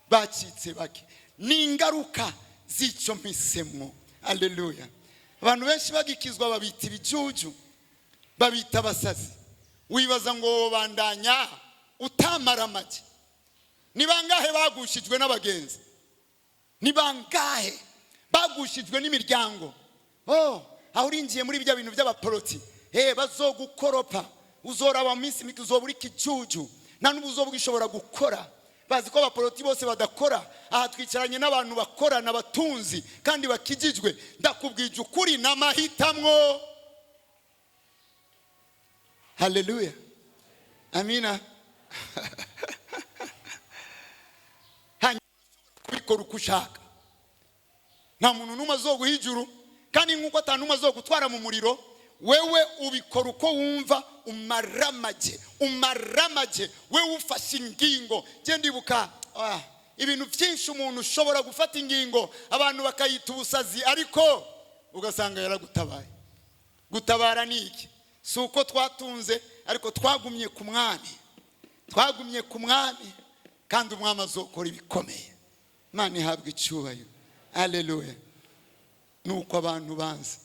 bacitse bake, ni ingaruka z'icyo mpisemo. Aleluya! Abantu benshi bagikizwa babita ibijuju, babita abasazi. Wibaza ngo bandanya utamara amagi. Ni bangahe bagushijwe n'abagenzi? Ni bangahe bagushijwe n'imiryango? Oh, aho urinjiye muri bya bintu by'abaporoti, bazogukoropa, uzoraba mu minsi mike uzoba uri ikijuju. Nta n'ubuzo bwishobora gukora. Bazi ko abaporoti bose badakora. Aha twicaranye n'abantu bakorana, abatunzi kandi bakijijwe. Ndakubwije ukuri, n'amahitamwo. Haleluya, amina. Hanyuma kubikora uko ushaka, nta muntu n'umwe azoguha ijuru, kandi nk'uko ata n'umwe azogutwara mu muriro. Wewe ubikora uko wumva, umaramage, umaramage. Wewe ufashe ingingo. Genda, ndibuka ibintu byinshi umuntu ushobora gufata ingingo, abantu bakayita ubusazi, ariko ugasanga yaragutabaye. Gutabara ni iki? Si uko twatunze, ariko twagumye ku mwami, twagumye ku mwami, kandi umwami azokora ibikomeye. Imana ihabwa icyubahiro. Haleluya. Nuko abantu banzi,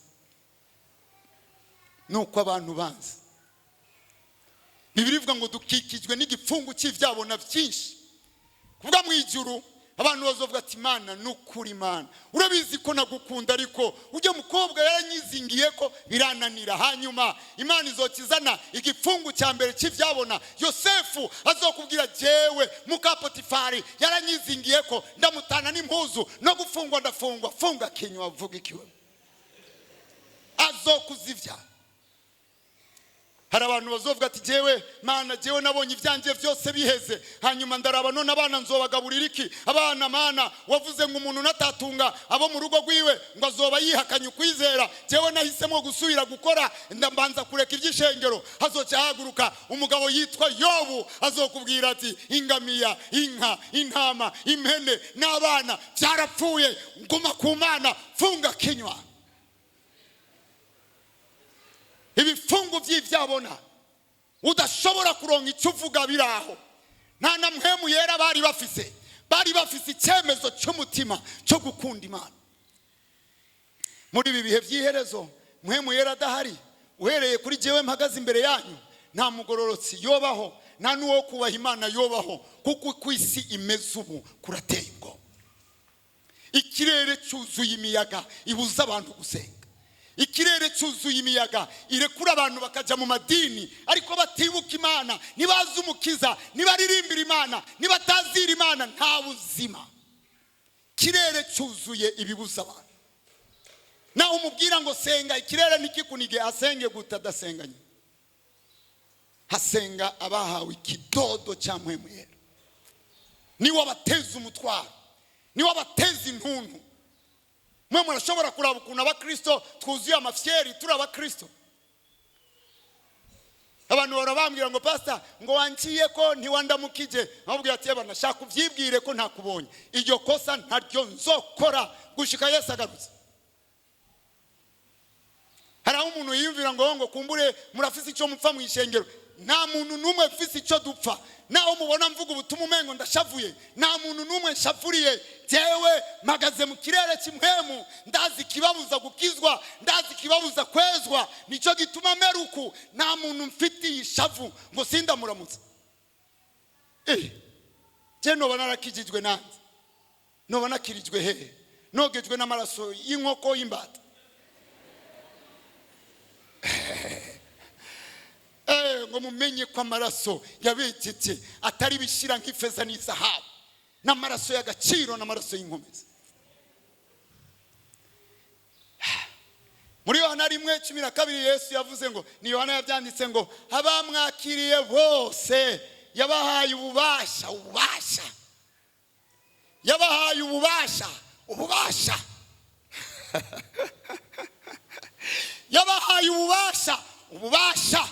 nuko abantu banzi. Bibiliya ivuga ngo dukikijwe n'igipfungu cy'ibyabona byinshi. Kuvuga mu ijuru, abantu bazovuga ati: "Imana, nukuri Imana, urabizi ko nagukunda, ariko ujya mukobwa yaranyizingiye ko birananira." Hanyuma Imana izokizana igipfungu cya mbere cy'ibyabona. Yosefu azokubwira: "Jewe muka Potifari yaranyizingiye ko ndamutana n'impuzu, no gufungwa ndafungwa." Funga kinywa, vuga ikiwe. Azokuzivya. Hari abantu bazovuga ati: "Jewe Mana, jewe nabonye ibyanjye byose biheze, hanyuma ndaraba none abana nzobagaburira iki?" Abana, Mana, wavuze ngo umuntu natatunga abo mu rugo rwiwe ngo azoba yihakanye ukwizera. Jewe nahisemo gusubira gukora, ndambanza kureka iby'ishengero. Hazoca haguruka umugabo yitwa Yobu, azokubwira ati: "Ingamiya, inka, intama, impene n'abana byarapfuye, nguma ku Mana." Funga kinywa. Ibifungu by'ibyabona udashobora kuronka icyo uvuga biraho. Nta na mpwemu yera bari bafise, bari bafise icyemezo cy'umutima cyo gukunda Imana. Muri ibi bihe by'iherezo, mpwemu yera adahari, uhereye kuri jyewe mpagaze imbere yanyu, nta mugororotsi yobaho, nta n'uwo kubaha Imana yobaho, kuko uko isi imeze ubu kurateye ubwoba. Ikirere cyuzuye imiyaga ibuza abantu gusenga. Ikirere cyuzuye imiyaga irekura abantu bakajya mu madini, ariko batibuka Imana, ntibazi Umukiza, ntibaririmbira Imana, ntibatazira Imana, nta buzima. Ikirere cyuzuye ibibuza abantu. Nawe umubwira ngo senga, ikirere ntikikunige, asenge gute adasenganye? Hasenga abahawe ikidodo cya mpwemu yera. Niwe abateza umutwaro, niwe abateza intuntu. Mwe murashobora kuraba ukuntu abakristo twuzuye amafyeri, turi abakristo. Abantu bahora bambwira ngo: "Pastor, ngo wanciye ko ntiwandamukije." Nkababwira ati: "Eba nashaka ubyibwire ko ntakubonye." Iryo kosa ntaryo nzokora gushika Yesu agarutse. Hari aho umuntu yiyumvira ngo kumbure murafise icyo mupfa mu ishengero. Nta muntu n'umwe mfise icyo dupfa. Naho mubona mvuga ubutumwa umengo ndashavuye, nta muntu n'umwe nshavuriye. Jewe mpagaze mu kirere cy'impwemu, ndazi ikibabuza gukizwa, ndazi ikibabuza kwezwa, nicyo gituma meruku. Nta muntu mfitiye ishavu ngo sindamuramutse. Je noba narakijijwe nanjye, noba nakirijwe hehe, nogejwe n'amaraso y'inkoko, y'imbata? Ngo mumenye ko amaraso yabeketse atari ibishyira nk'ifeza n'izahabu, n'amaraso y'agaciro, n'amaraso y'inkomezi. Muri Yohana 1:12, Yesu yavuze ngo, ni Yohana yabyanditse, ngo abamwakiriye bose yabahaye ububasha, ububasha yabahaye, ububasha, ububasha yabahaye, ububasha, ububasha.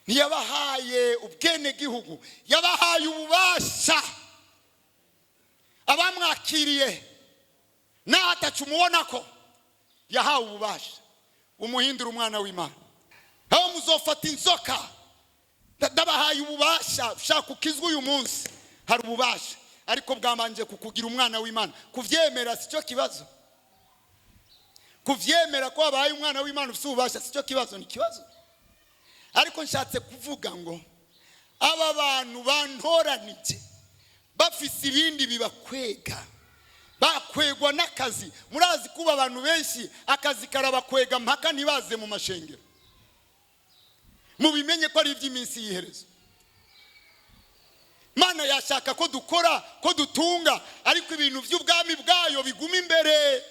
Ntiyabahaye ubwenegihugu, yabahaye ububasha. Abamwakiriye, n'atacu umubona ko yahawe ububasha umuhindura umwana w'Imana. Aho muzofata inzoka, ndabahaye ububasha. Ushaka ukizwa uyu munsi, hari ububasha, ariko bwabanje kukugira umwana w'Imana. Kubyemera si cyo kibazo. Kubyemera ko wabaye umwana w'Imana, ufite ububasha, si cyo kibazo. Ni ikibazo, ariko nshatse kuvuga ngo aba bantu bantoranije bafise ibindi bibakwega, bakwegwa n'akazi. Murazi kuba abantu benshi akazi karabakwega mpaka ntibaze mu mashengero. Mubimenye ko ari iby'iminsi y'iherezo. Mana yashaka ko dukora, ko dutunga, ariko ibintu by'ubwami bwayo biguma imbere.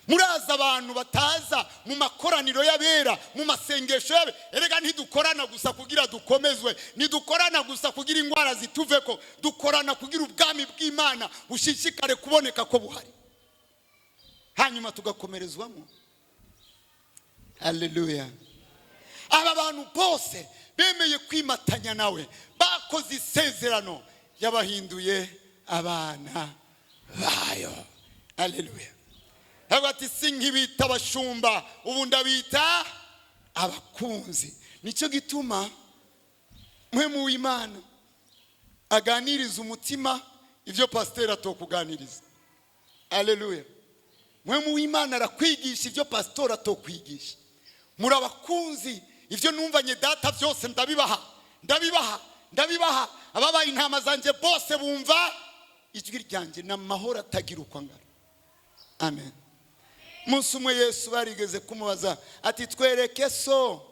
Muraza abantu bataza mu makoraniro y'abera, mu masengesho y'abera. Erega ntidukorana gusa kugira dukomezwe, ntidukorana gusa kugira indwara zituveko, dukorana kugira ubwami bw'Imana bushishikare kuboneka ko buhari, hanyuma tugakomerezwamo. Haleluya. Aba bantu bose bemeye kwimatanya nawe, bakoze isezerano, yabahinduye abana bayo. Haleluya. Ati si nk'ibita abashumba, ubu ndabita abakunzi. Nicyo gituma mwe mu Imana aganiriza umutima ibyo pasiteri atokuganiriza. Haleluya. Mwe mu Imana arakwigisha ibyo pasitori atokwigisha. Muri abakunzi, ibyo numvanye data byose ndabibaha, ndabibaha, ndabibaha. Ababaye intama zanjye bose bumva ijwi ryanjye n'amahoro atagira uko angana. Amen. Umunsi umwe Yesu barigeze kumubaza ati twereke so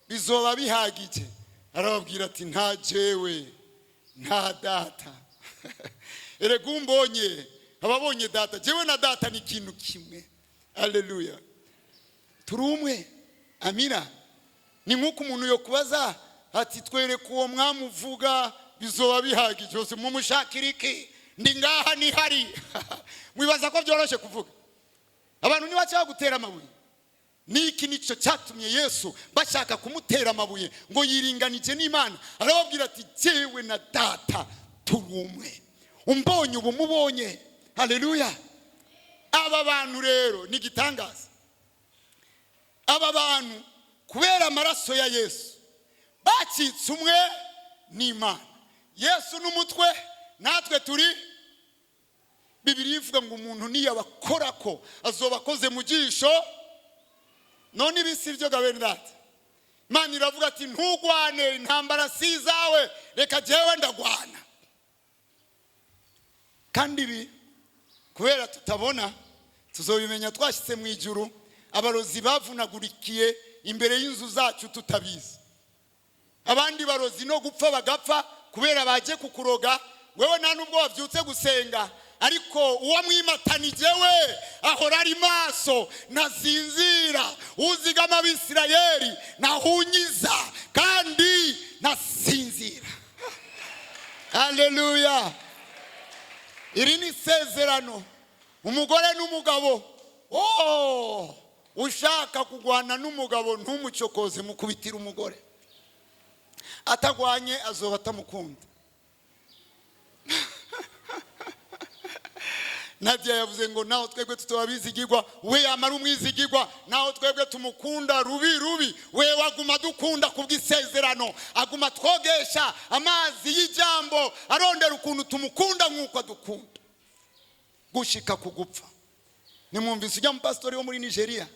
bizoba bihagije. Arababwira ati nta jewe nta data. Erega umbonye ababonye data, jewe na data ni ikintu kimwe. Haleluya. Turi umwe. Amina. Ni nk'uko umuntu yo kubaza ati twereke uwo mwamuvuga bizoba bihagije, hose mumushakira iki? Ndi ngaha nihari. Mwibaza ko byoroshye kuvuga? Abantu ntibashaka gutera amabuye. Niki nicyo cyatumye Yesu bashaka kumutera amabuye ngo yiringanije n'Imana? Arababwira ati jewe na data turi umwe, umbonye ubu mubonye. Haleluya. Aba bantu rero ni igitangaza. Aba bantu kubera amaraso ya Yesu bacitse umwe n'Imana. Yesu n'umutwe, natwe turi. Bibiliya ivuga ngo umuntu niyabakora ko azoba akoze mu jisho. None ibi si byo gabene data. Imana iravuga ati ntugwane intambara si izawe, reka jewe ndagwana. Kandi ibi kubera tutabona tuzobimenya twashitse mu ijuru. Abarozi bavunagurikiye imbere y'inzu zacu tutabizi. Abandi barozi no gupfa bagapfa kubera baje kukuroga, wewe nta nubwo wavyutse gusenga, ariko uwo mwimatanije we ahora ari maso, ntasinzira. Uzigama Abisirayeli ntahunyiza kandi ntasinzira. Haleluya. Iri ni isezerano umugore n'umugabo. Oh, ushaka kugwana n'umugabo ntumucokoze, mukubitira umugore. Atagwanye azoba atamukunda. Nadia yavuze ngo naho twebwe tutobabizigirwa, we yamara umwizigirwa, naho twebwe tumukunda rubi rubi, we waguma dukunda kubw'isezerano, aguma twogesha amazi y'ijambo, arondera ukuntu tumukunda nk'uko adukunda gushika kugupfa. Nimwumvise ujya mupasitori wo muri Nigeria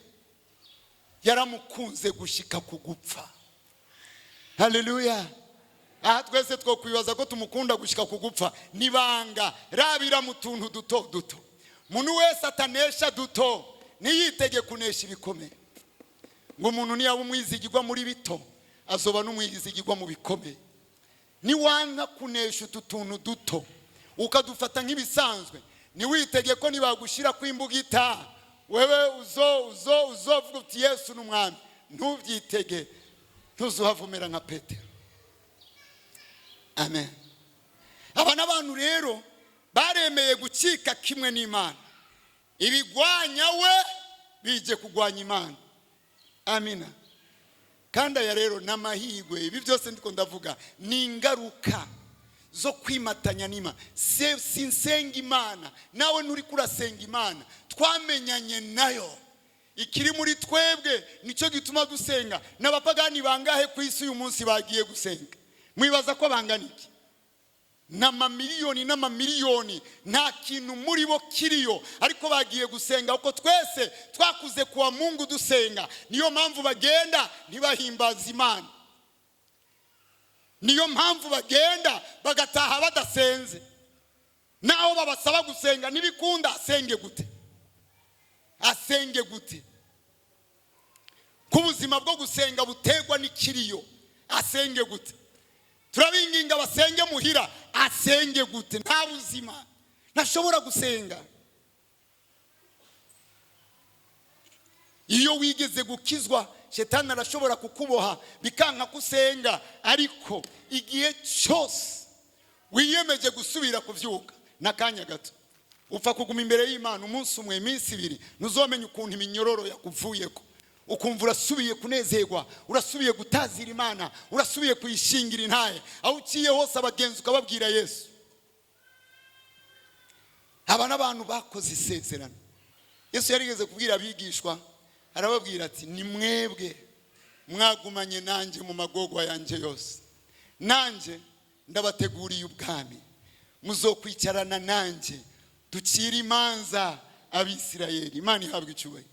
yaramukunze gushika kugupfa. Haleluya. Aha twese twokwibaza ko tumukunda gushika kugupfa. Nibanga rabira mu tuntu duto duto. Umuntu wese atanesha duto niyitege kunesha ibikomeye. Ngo umuntu niyaba umwizigirwa muri bito azoba n'umwizigirwa mu bikomeye. Niwanka kunesha utu tuntu duto ukadufata nk'ibisanzwe, niwitege ko nibagushira kwimbugita wewe uzo uzo uzovuga uti Yesu n'umwami. Ntubyitege, ntuzuhavumera nka Petero. Amen. Aba n'abantu rero baremeye gucika kimwe n'Imana. Ibigwanya we bije kugwanya Imana. Amina. Kandi aya rero n'amahirwe, ibi byose ndiko ndavuga ni ingaruka zo kwimatanya n'Imana. Sinsenga Imana, nawe nturi kurasenga Imana. Twamenyanye nayo, ikiri muri twebwe nicyo gituma dusenga. N'abapagani bangahe ku isi uyu munsi bagiye gusenga? Mwibaza ko bangana iki? N'amamiliyoni n'amamiliyoni, nta kintu muri bo kiriyo, ariko bagiye gusenga kuko twese twakuze kuwa Mungu dusenga. Niyo mpamvu bagenda ntibahimbaza Imana. Niyo mpamvu bagenda bagataha badasenze. Naho babasaba gusenga ntibikunda. Asenge gute? Asenge gute? ubuzima bwo gusenga butegwa n'ikiriyo, asenge gute? Turabinginga basenge muhira, asenge gute? Nta buzima, ntashobora gusenga. Iyo wigeze gukizwa, shetani arashobora kukuboha bikanka kusenga, ariko igihe cyose wiyemeje gusubira kuvyuka n'akanya gato, upfa kuguma imbere y'Imana umunsi umwe, iminsi ibiri, ntuzomenya ukuntu iminyororo yakuvuyeko, ukumva urasubiye kunezerwa, urasubiye gutazira Imana, urasubiye kuyishingira intaye. Aho uciye hose abagenzi ukababwira Yesu. Aba n'abantu bakoze isezerano. Yesu yarigeze kubwira abigishwa, arababwira ati ni mwebwe mwagumanye nanjye mu magorwa yanjye yose, nanjye ndabateguriye ubwami, muzokwicarana nanjye ducire imanza Abisirayeli. Imana ihabwa icyubahiro.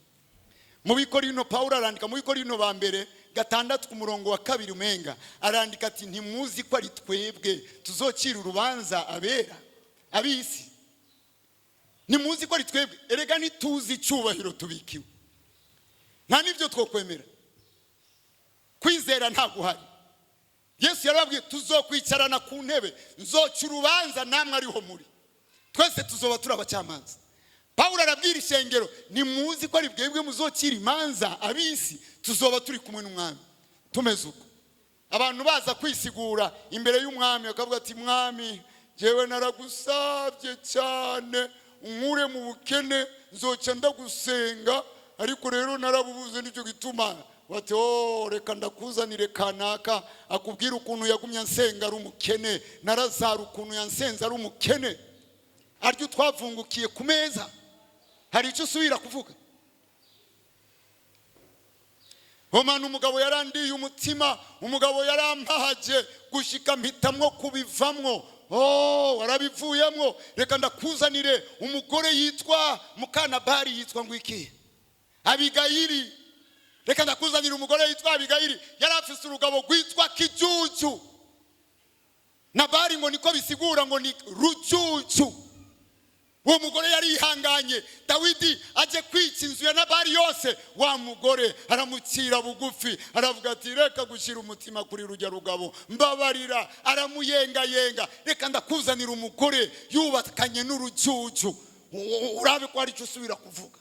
Mu Bikorino Pawulo arandika, mu Bikorino ba mbere 6 ku murongo wa 2 umenga arandika ati ntimuzi ko ari twebwe tuzocira urubanza abera abisi? Ntimuzi ko ari twebwe? Erega ntituzi icyubahiro tubikiwe, nta n'ibyo twokwemera. Kwizera ntaguhari. Yesu yarababwiye tuzokwicarana ku ntebe, nzoca urubanza namwe ariho muri, twese tuzoba turi abacamanza. Pawulo arabwira ishengero, ntimuzi ko ari bwebwe muzocira imanza abisi? Tuzoba turi kumwe n'umwami tumeze uko. Abantu baza kwisigura imbere y'umwami bakavuga ati mwami, jewe naragusabye cyane unkure mu bukene, nzoca ndagusenga, ariko rero narabubuze, nicyo gituma. Bati oh, reka ndakuzanire kanaka akubwira ukuntu yagumye ansenga ari umukene, narazara ukuntu yansenze ari umukene, aryo twavungukiye ku meza. Hari icyo usubira kuvuga? Homana umugabo yarandiye umutima, umugabo yarampahaje gushika mpitamwo kubivamwo. Oh, warabivuyemwo, reka ndakuzanire umugore yitwa Mukanabari, yitwa ngo iki? Abigayili. Reka ndakuzanira umugore yitwa Abigayili, yari afise urugabo rwitwa Kijuju. Nabari ngo niko bisigura ngo ni rujuju. Uwo mugore yari yihanganye. Dawidi aje kwica inzu ya Nabali yose, wa mugore aramukira bugufi, aravuga ati reka gushyira umutima kuri rujya rugabo, mbabarira. Aramuyengayenga, reka ndakuzanira umugore yubakanye n'urujuju, urabe ko hari icyo usubira kuvuga.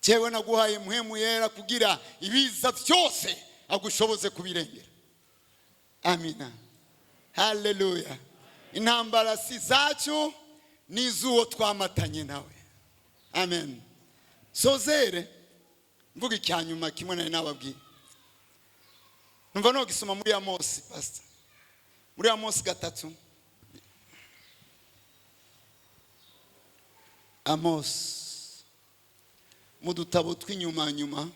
Jewe naguhaye Mpwemu Yera kugira ibiza byose agushoboze kubirengera. Amina, haleluya. Intambara si zacu, ni iz'uwo twamatanye nawe. Amen. Sozere mvuga icyanyuma kimwe nari nababwiye, numva no gisoma muri Amosi, pastor, muri Amosi 3. Amosi mu dutabo tw'inyuma nyuma,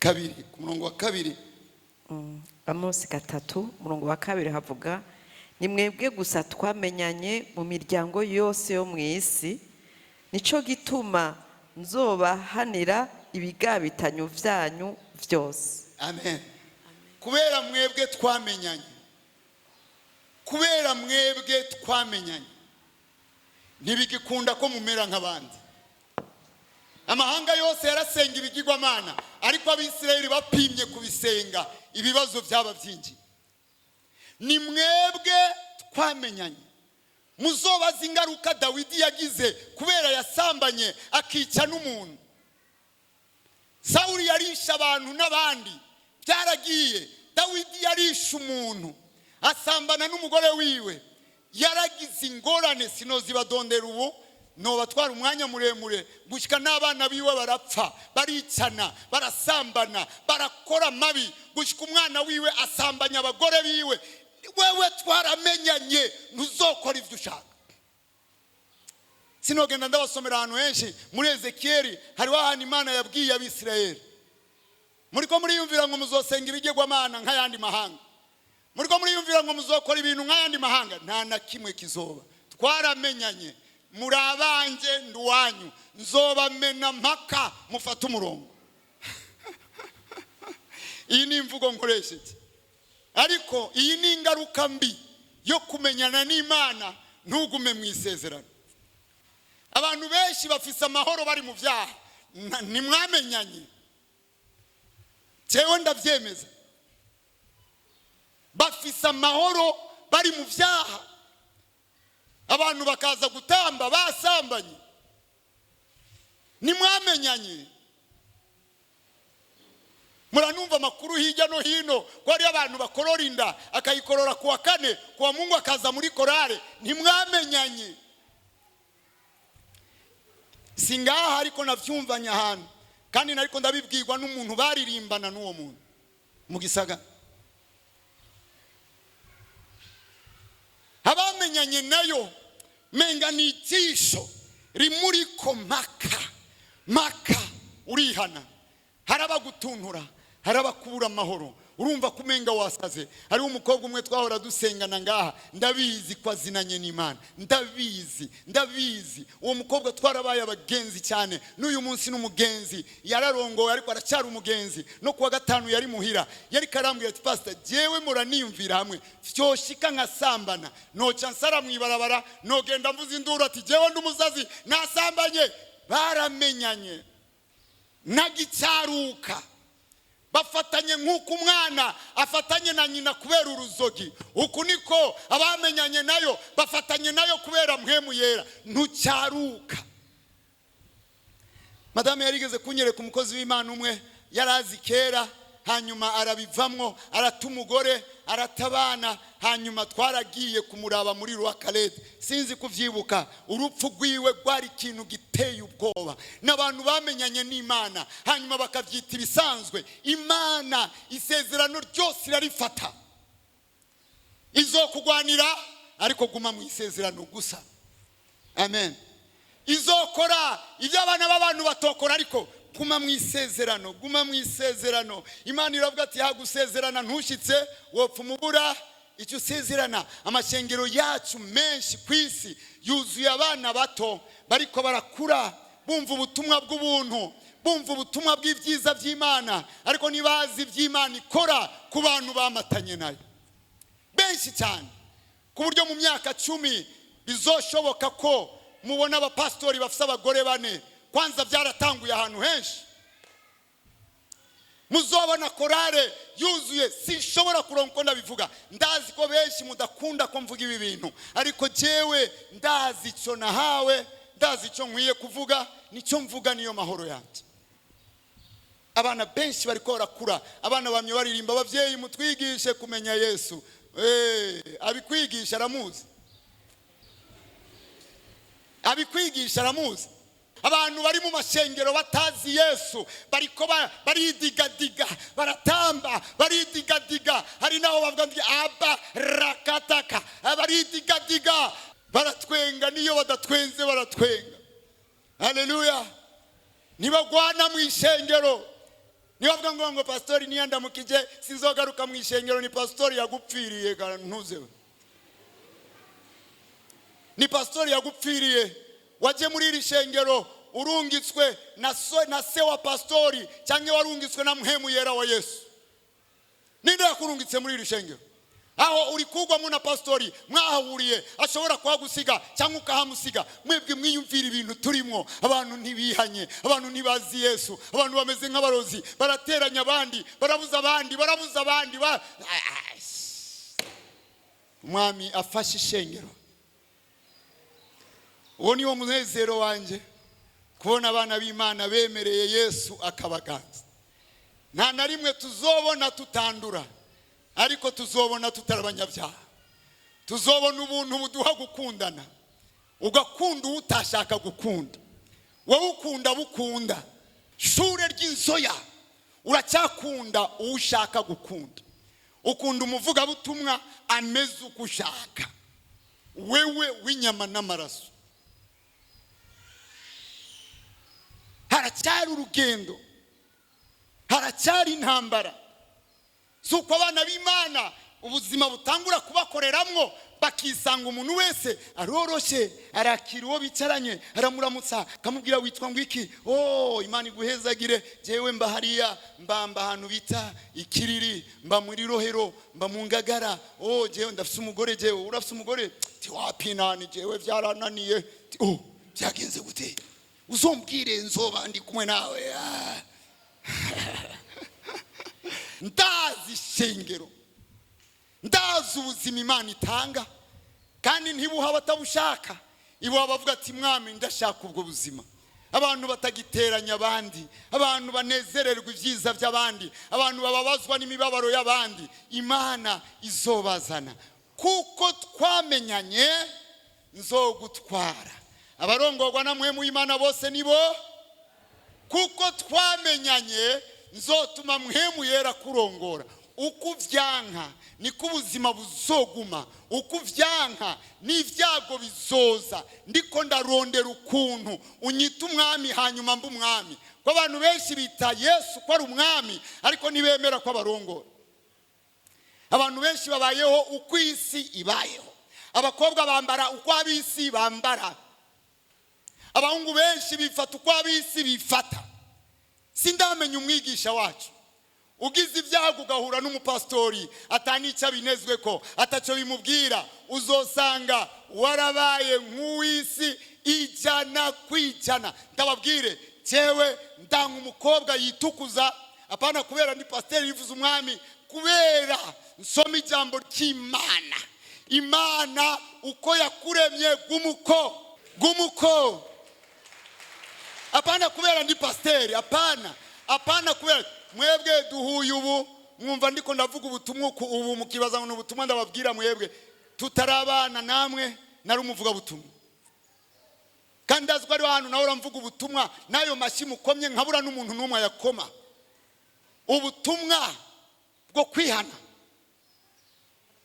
2 ku murongo wa 2. Amosi 3 murongo wa 2 havuga ni mwebwe gusa twamenyanye mu miryango yose yo mu isi, nico gituma nzobahanira ibigabitanyo vyanyu vyose. Amen. Kubera mwebwe twamenyanye, kubera mwebwe twamenyanye, ntibigikunda ko mumera nk'abandi. Amahanga yose yarasenga ibigirwamana, ariko Abisirayeli bapimye kubisenga, ibibazo byaba byinshi. Ni mwebwe twamenyanye, muzobaza ingaruka Dawidi yagize kubera yasambanye akica n'umuntu. Sawuli yarisha abantu n'abandi, byaragiye. Dawidi yarisha umuntu asambana n'umugore wiwe, yaragize ingorane sinozibadondera ubu, nobatwara umwanya muremure, gushika n'abana biwe barapfa, baricana, barasambana, barakora mabi, gushika umwana wiwe asambanya abagore biwe. Wewe twaramenyanye, ntuzokora ivyo ushaka. Sinogenda ndabasomera ahantu henshi muri Ezekieli, hariho ahantu Imana yabwiye Abisirayeli, muriko muriyumvira ngo muzosenga ibigirwamana nk'ayandi mahanga, muriko muriyumvira ngo muzokora ibintu nk'ayandi mahanga, nta na kimwe kizoba. Twaramenyanye, muri abanjye nduwanyu, nzobamena mpaka mufate umurongo. Iyi ni imvugo nkoresheje, ariko iyi ni ingaruka mbi yo kumenyana n'Imana ntugume mu isezerano. Abantu benshi bafise amahoro bari mu byaha. Ntimwamenyanye, jewe ndabyemeza. Bafise amahoro bari mu byaha. Abantu bakaza gutamba basambanye. Ntimwamenyanye. Muranumva amakuru hirya no hino ko hariyo abantu bakorora inda, akayikorora ku wa kane, ku wa Mungu akaza muri korale. Ntimwamenyanye. Si ngaha, ariko nabyumvanye ahantu, kandi nariko ndabibwirwa n'umuntu baririmbana n'uwo muntu mu gisagara. Abamenyanye nayo menga ni ijisho rimuriko maka maka. Urihana, harabagutuntura, harabakubura amahoro, urumva ko umenga wasaze. Hariho umukobwa umwe twahora dusengana ngaha, ndabizi ko azinanye n'Imana, ndabizi, ndabizi. Uwo mukobwa twarabaye abagenzi cyane, n'uyu munsi n'umugenzi. Yararongowe ariko aracyari umugenzi. No kuwa gatanu yari muhira, yari karambwira ati: "Pastor, jewe muraniyumvira hamwe vyoshika nkasambana, noca nsara mwibarabara, nogenda mvuza induru ati jewe ndi umusazi, nasambanye." Baramenyanye nagicyaruka, bafatanye nk'uko umwana afatanye na nyina kubera uruzogi. Uku niko abamenyanye nayo bafatanye nayo kubera Mpwemu Yera. Ntucyaruka. Madame yarigeze kunyereka umukozi w'Imana umwe yarazi kera, hanyuma arabivamwo, arata umugore, aratabana. Hanyuma twaragiye kumuraba muri Rwakarede, sinzi kuvyibuka. Urupfu rwiwe rwari ikintu giteye ubwoba. N'abantu bamenyanye n'Imana hanyuma bakabyita ibisanzwe. Imana isezerano ryose irarifata, izokugwanira, ariko guma mu isezerano gusa. Amen. Izokora ibyo abana b'abantu batokora, ariko guma mu isezerano, guma mu isezerano. Imana iravuga ati: "Hagusezerana ntushyitse, wopfa umubura icyo usezerana." Amashengero yacu menshi ku isi yuzuye abana bato bariko barakura bumva ubutumwa bw'ubuntu, bumva ubutumwa bw'ibyiza by'Imana, ariko ntibazi iby'Imana ikora ku bantu bamatanye nayo. Benshi cyane, ku buryo mu myaka 10 bizoshoboka ko mubona abapasitori bafite abagore bane. Kwanza byaratanguye ahantu henshi. Muzobona korale yuzuye. Sinshobora kuronka uko ndabivuga. Ndazi ko benshi mudakunda ko mvuga ibi bintu, ariko jewe ndazi icyo nahawe, ndazi icyo nkwiye kuvuga, nicyo mvuga, niyo mahoro yanjye. Abana benshi bariko barakura, abana bamye baririmba: "Ababyeyi mutwigishe kumenya Yesu." Abikwigisha aramuzi, abikwigisha aramuzi. Abantu bari mu mashengero batazi Yesu bariko baridigadiga, baratamba, baridigadiga. Hari naho bavuga ngo aba rakataka, baridigadiga, baratwenga. Niyo badatwenze baratwenga. Haleluya! Ntibagwana mu ishengero, nibavuga ngo pastori niyandamukije sinzogaruka mu ishengero. Ni pastori yagupfiriye? Ntuzewe, ni pastori yagupfiriye? Waje muri iri shengero urungitswe na, so, na se wa pastori, cyangwa warungitswe na Mpwemu Yera wa Yesu? Ninde yakurungitse muri iri shengero? Aho uri kugwamo na pastori mwahahuriye, ashobora kuhagusiga cyangwa ukahamusiga. Mwebwe mwiyumvira ibintu turimo. Abantu ntibihanye, abantu ntibazi Yesu, abantu bameze nk'abarozi, barateranya abandi, barabuza abandi, barabuza abandi. Umwami afashe ishengero. Uwo niwo munezero wanjye, kubona abana b'Imana bemereye Yesu akabaganza. Nta na rimwe tuzobona tutandura, ariko tuzobona tutari abanyabyaha. Tuzobona ubuntu buduha gukundana, ugakunda uwo utashaka gukunda. Wowe ukunda bukunda shure ry'inzoya, uracyakunda uwo ushaka gukunda. Ukunda umuvugabutumwa ameze uko ushaka wewe w'inyama n'amaraso. Haracyari urugendo, haracyari intambara. Si uko abana b'Imana ubuzima butangura kubakoreramwo, bakisanga umuntu wese aroroshye, arakira uwo bicaranye, aramuramutsa, akamubwira: "Witwa ngo iki?" "Oh, Imana iguhezagire, jewe mba hariya, mba ahantu bita Ikiriri, mba muri Rohero, mba mu Ngagara." "Oh, jewe ndafise umugore." "Jewe urafise umugore?" Ti: "Wapi nani, jewe byarananiye." Ti: "Oh, Byagenze gute? Uzombwire, nzoba ndi kumwe nawe. Ah. Ndazi ishengero, ndazi ubuzima Imana itanga, kandi ntibuha abatabushaka, ibuha abavuga ati: "Mwami, ndashaka ubwo buzima." Abantu batagiteranya abandi, abantu banezererwa ibyiza by'abandi, abantu bababazwa n'imibabaro y'abandi, Imana izobazana. Kuko twamenyanye, nzogutwara. Abarongorwa na Mpwemu w'Imana bose nibo. Kuko twamenyanye, nzotuma Mpwemu Yera kurongora. Uko uvyanka niko ubuzima buzoguma, uko uvyanka n'ibyago bizoza. Ndiko ndarondera ukuntu unyita umwami, hanyuma mba umwami. Ko abantu benshi bita Yesu ko ari umwami, ariko ntibemera ko abarongora. Abantu benshi babayeho uko isi ibayeho. Abakobwa bambara uko ab'isi bambara, abahungu benshi bifata uko ab'isi bifata. Sindamenya umwigisha wacu. Ugize ibyago ugahura n'umupasitori atanica binezwe ko atacyo bimubwira, uzosanga warabaye nk'uw'isi 100%. Ndababwire, cyewe ndanga umukobwa yitukuza, apana kubera ndi pasiteri yivuze umwami, kubera nsoma ijambo ry'Imana. Imana uko yakuremye, gumuko, gumuko. Apana kubera ndi pasiteri, apana, apana kubera mwebwe duhuye ubu, mwumva ndiko ndavuga ubutumwa ubu, mukibaza ngo ni ubutumwa ndababwira mwebwe tutarabana. Namwe nari umuvugabutumwa, kandi ndazi ko ari ahantu nawe uramvuga ubutumwa n'ayo mashyi mukomye nkabura n'umuntu n'umwe ayakoma. Ubutumwa bwo kwihana.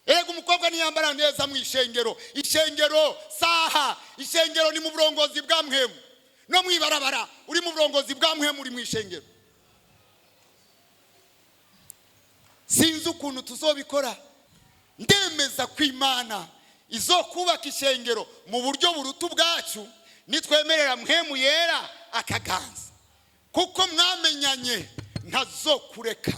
Erega umukobwa ntiyambara neza mu ishengero. Ishengero saha, ishengero ni mu burongozi bwa Mpwemu. No mu ibarabara uri mu burongozi bwa Mpwemu, uri mu ishengero. Sinzi ukuntu tuzobikora. Ndemeza ko Imana izokubaka ishengero mu buryo buruta ubwacu, nitwemerera Mpwemu Yera akaganza. Kuko mwamenyanye, ntazokureka,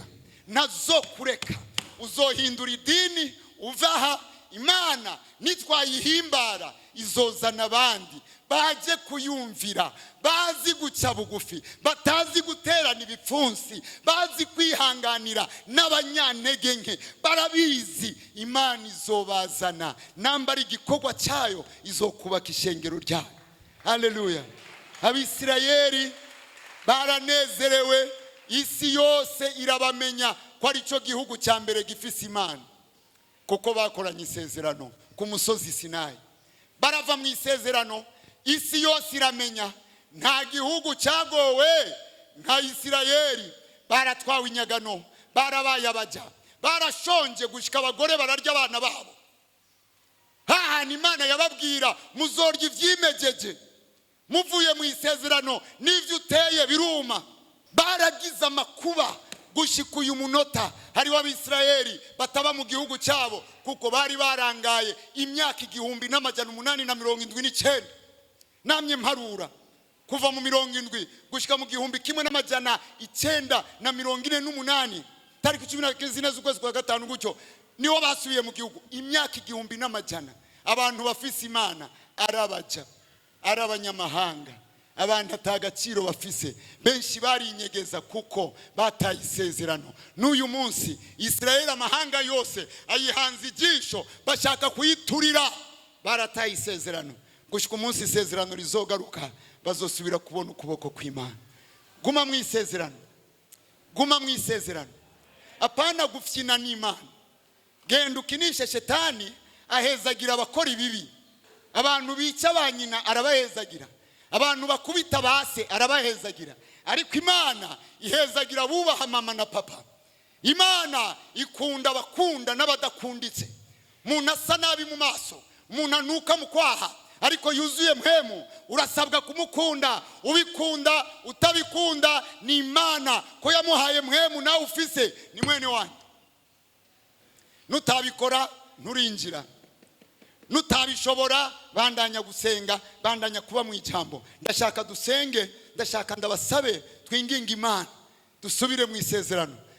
ntazokureka. Uzohindura idini uva aha. Imana nitwayihimbara, izozana abandi baje kuyumvira, bazi guca bugufi, batazi guterana ibipfunsi, bazi kwihanganira n'abanyantege nke, barabizi. Imana izobazana. Nambara igikorwa cyayo, izokubaka ishengero ryayo. Haleluya! Abisirayeli baranezerewe, isi yose irabamenya ko ari cyo gihugu cya mbere gifise Imana, kuko bakoranye isezerano ku musozi Sinayi. Barava mu isezerano, isi yose iramenya. Nta gihugu cyagowe nka Isirayeli. Baratwawe inyagano, barabaye abaja, barashonje gushyika abagore bararya abana babo. Hahana Imana yababwira: "Muzorya ibyimejeje." Muvuye mu isezerano, n'ibyo uteye biruma. Baragize amakuba gushyika uyu munota. Hariho Abisirayeli bataba mu gihugu cyabo, kuko bari barangaye imyaka 1879. Namye mparura kuva mu 70 gushyika mu 1948, tariki 14 z'ukwezi kwa gatanu gutyo, niho basubiye mu gihugu. Imyaka 1100 abantu bafise Imana arabaja, ari abanyamahanga, abantu atagaciro bafise. Benshi barinyegeza kuko bataye isezerano. N'uyu munsi Israel, amahanga yose ayihanze ijisho, bashaka kuyiturira. Barataye isezerano. Gushika umunsi isezerano rizogaruka, bazosubira kubona ukuboko kw'Imana. Guma mu isezerano, guma mu isezerano, apana gufyina n'Imana. Genda ukinishe shetani, ahezagira abakora ibibi. Abantu bica ba nyina arabahezagira, abantu bakubita base arabahezagira, ariko Imana ihezagira bubaha mama na papa. Imana ikunda abakunda n'abadakunditse. Umuntu asa nabi mu maso, umuntu anuka mu kwaha, ariko yuzuye Mpwemu, urasabwa kumukunda, ubikunda utabikunda. Ni Imana ko yamuhaye Mpwemu nawe ufise, ni mwene wanyu. Nutabikora nturinjira. Nutabishobora, bandanya gusenga, bandanya kuba mu ijambo. Ndashaka dusenge, ndashaka ndabasabe twinginge Imana dusubire mu isezerano.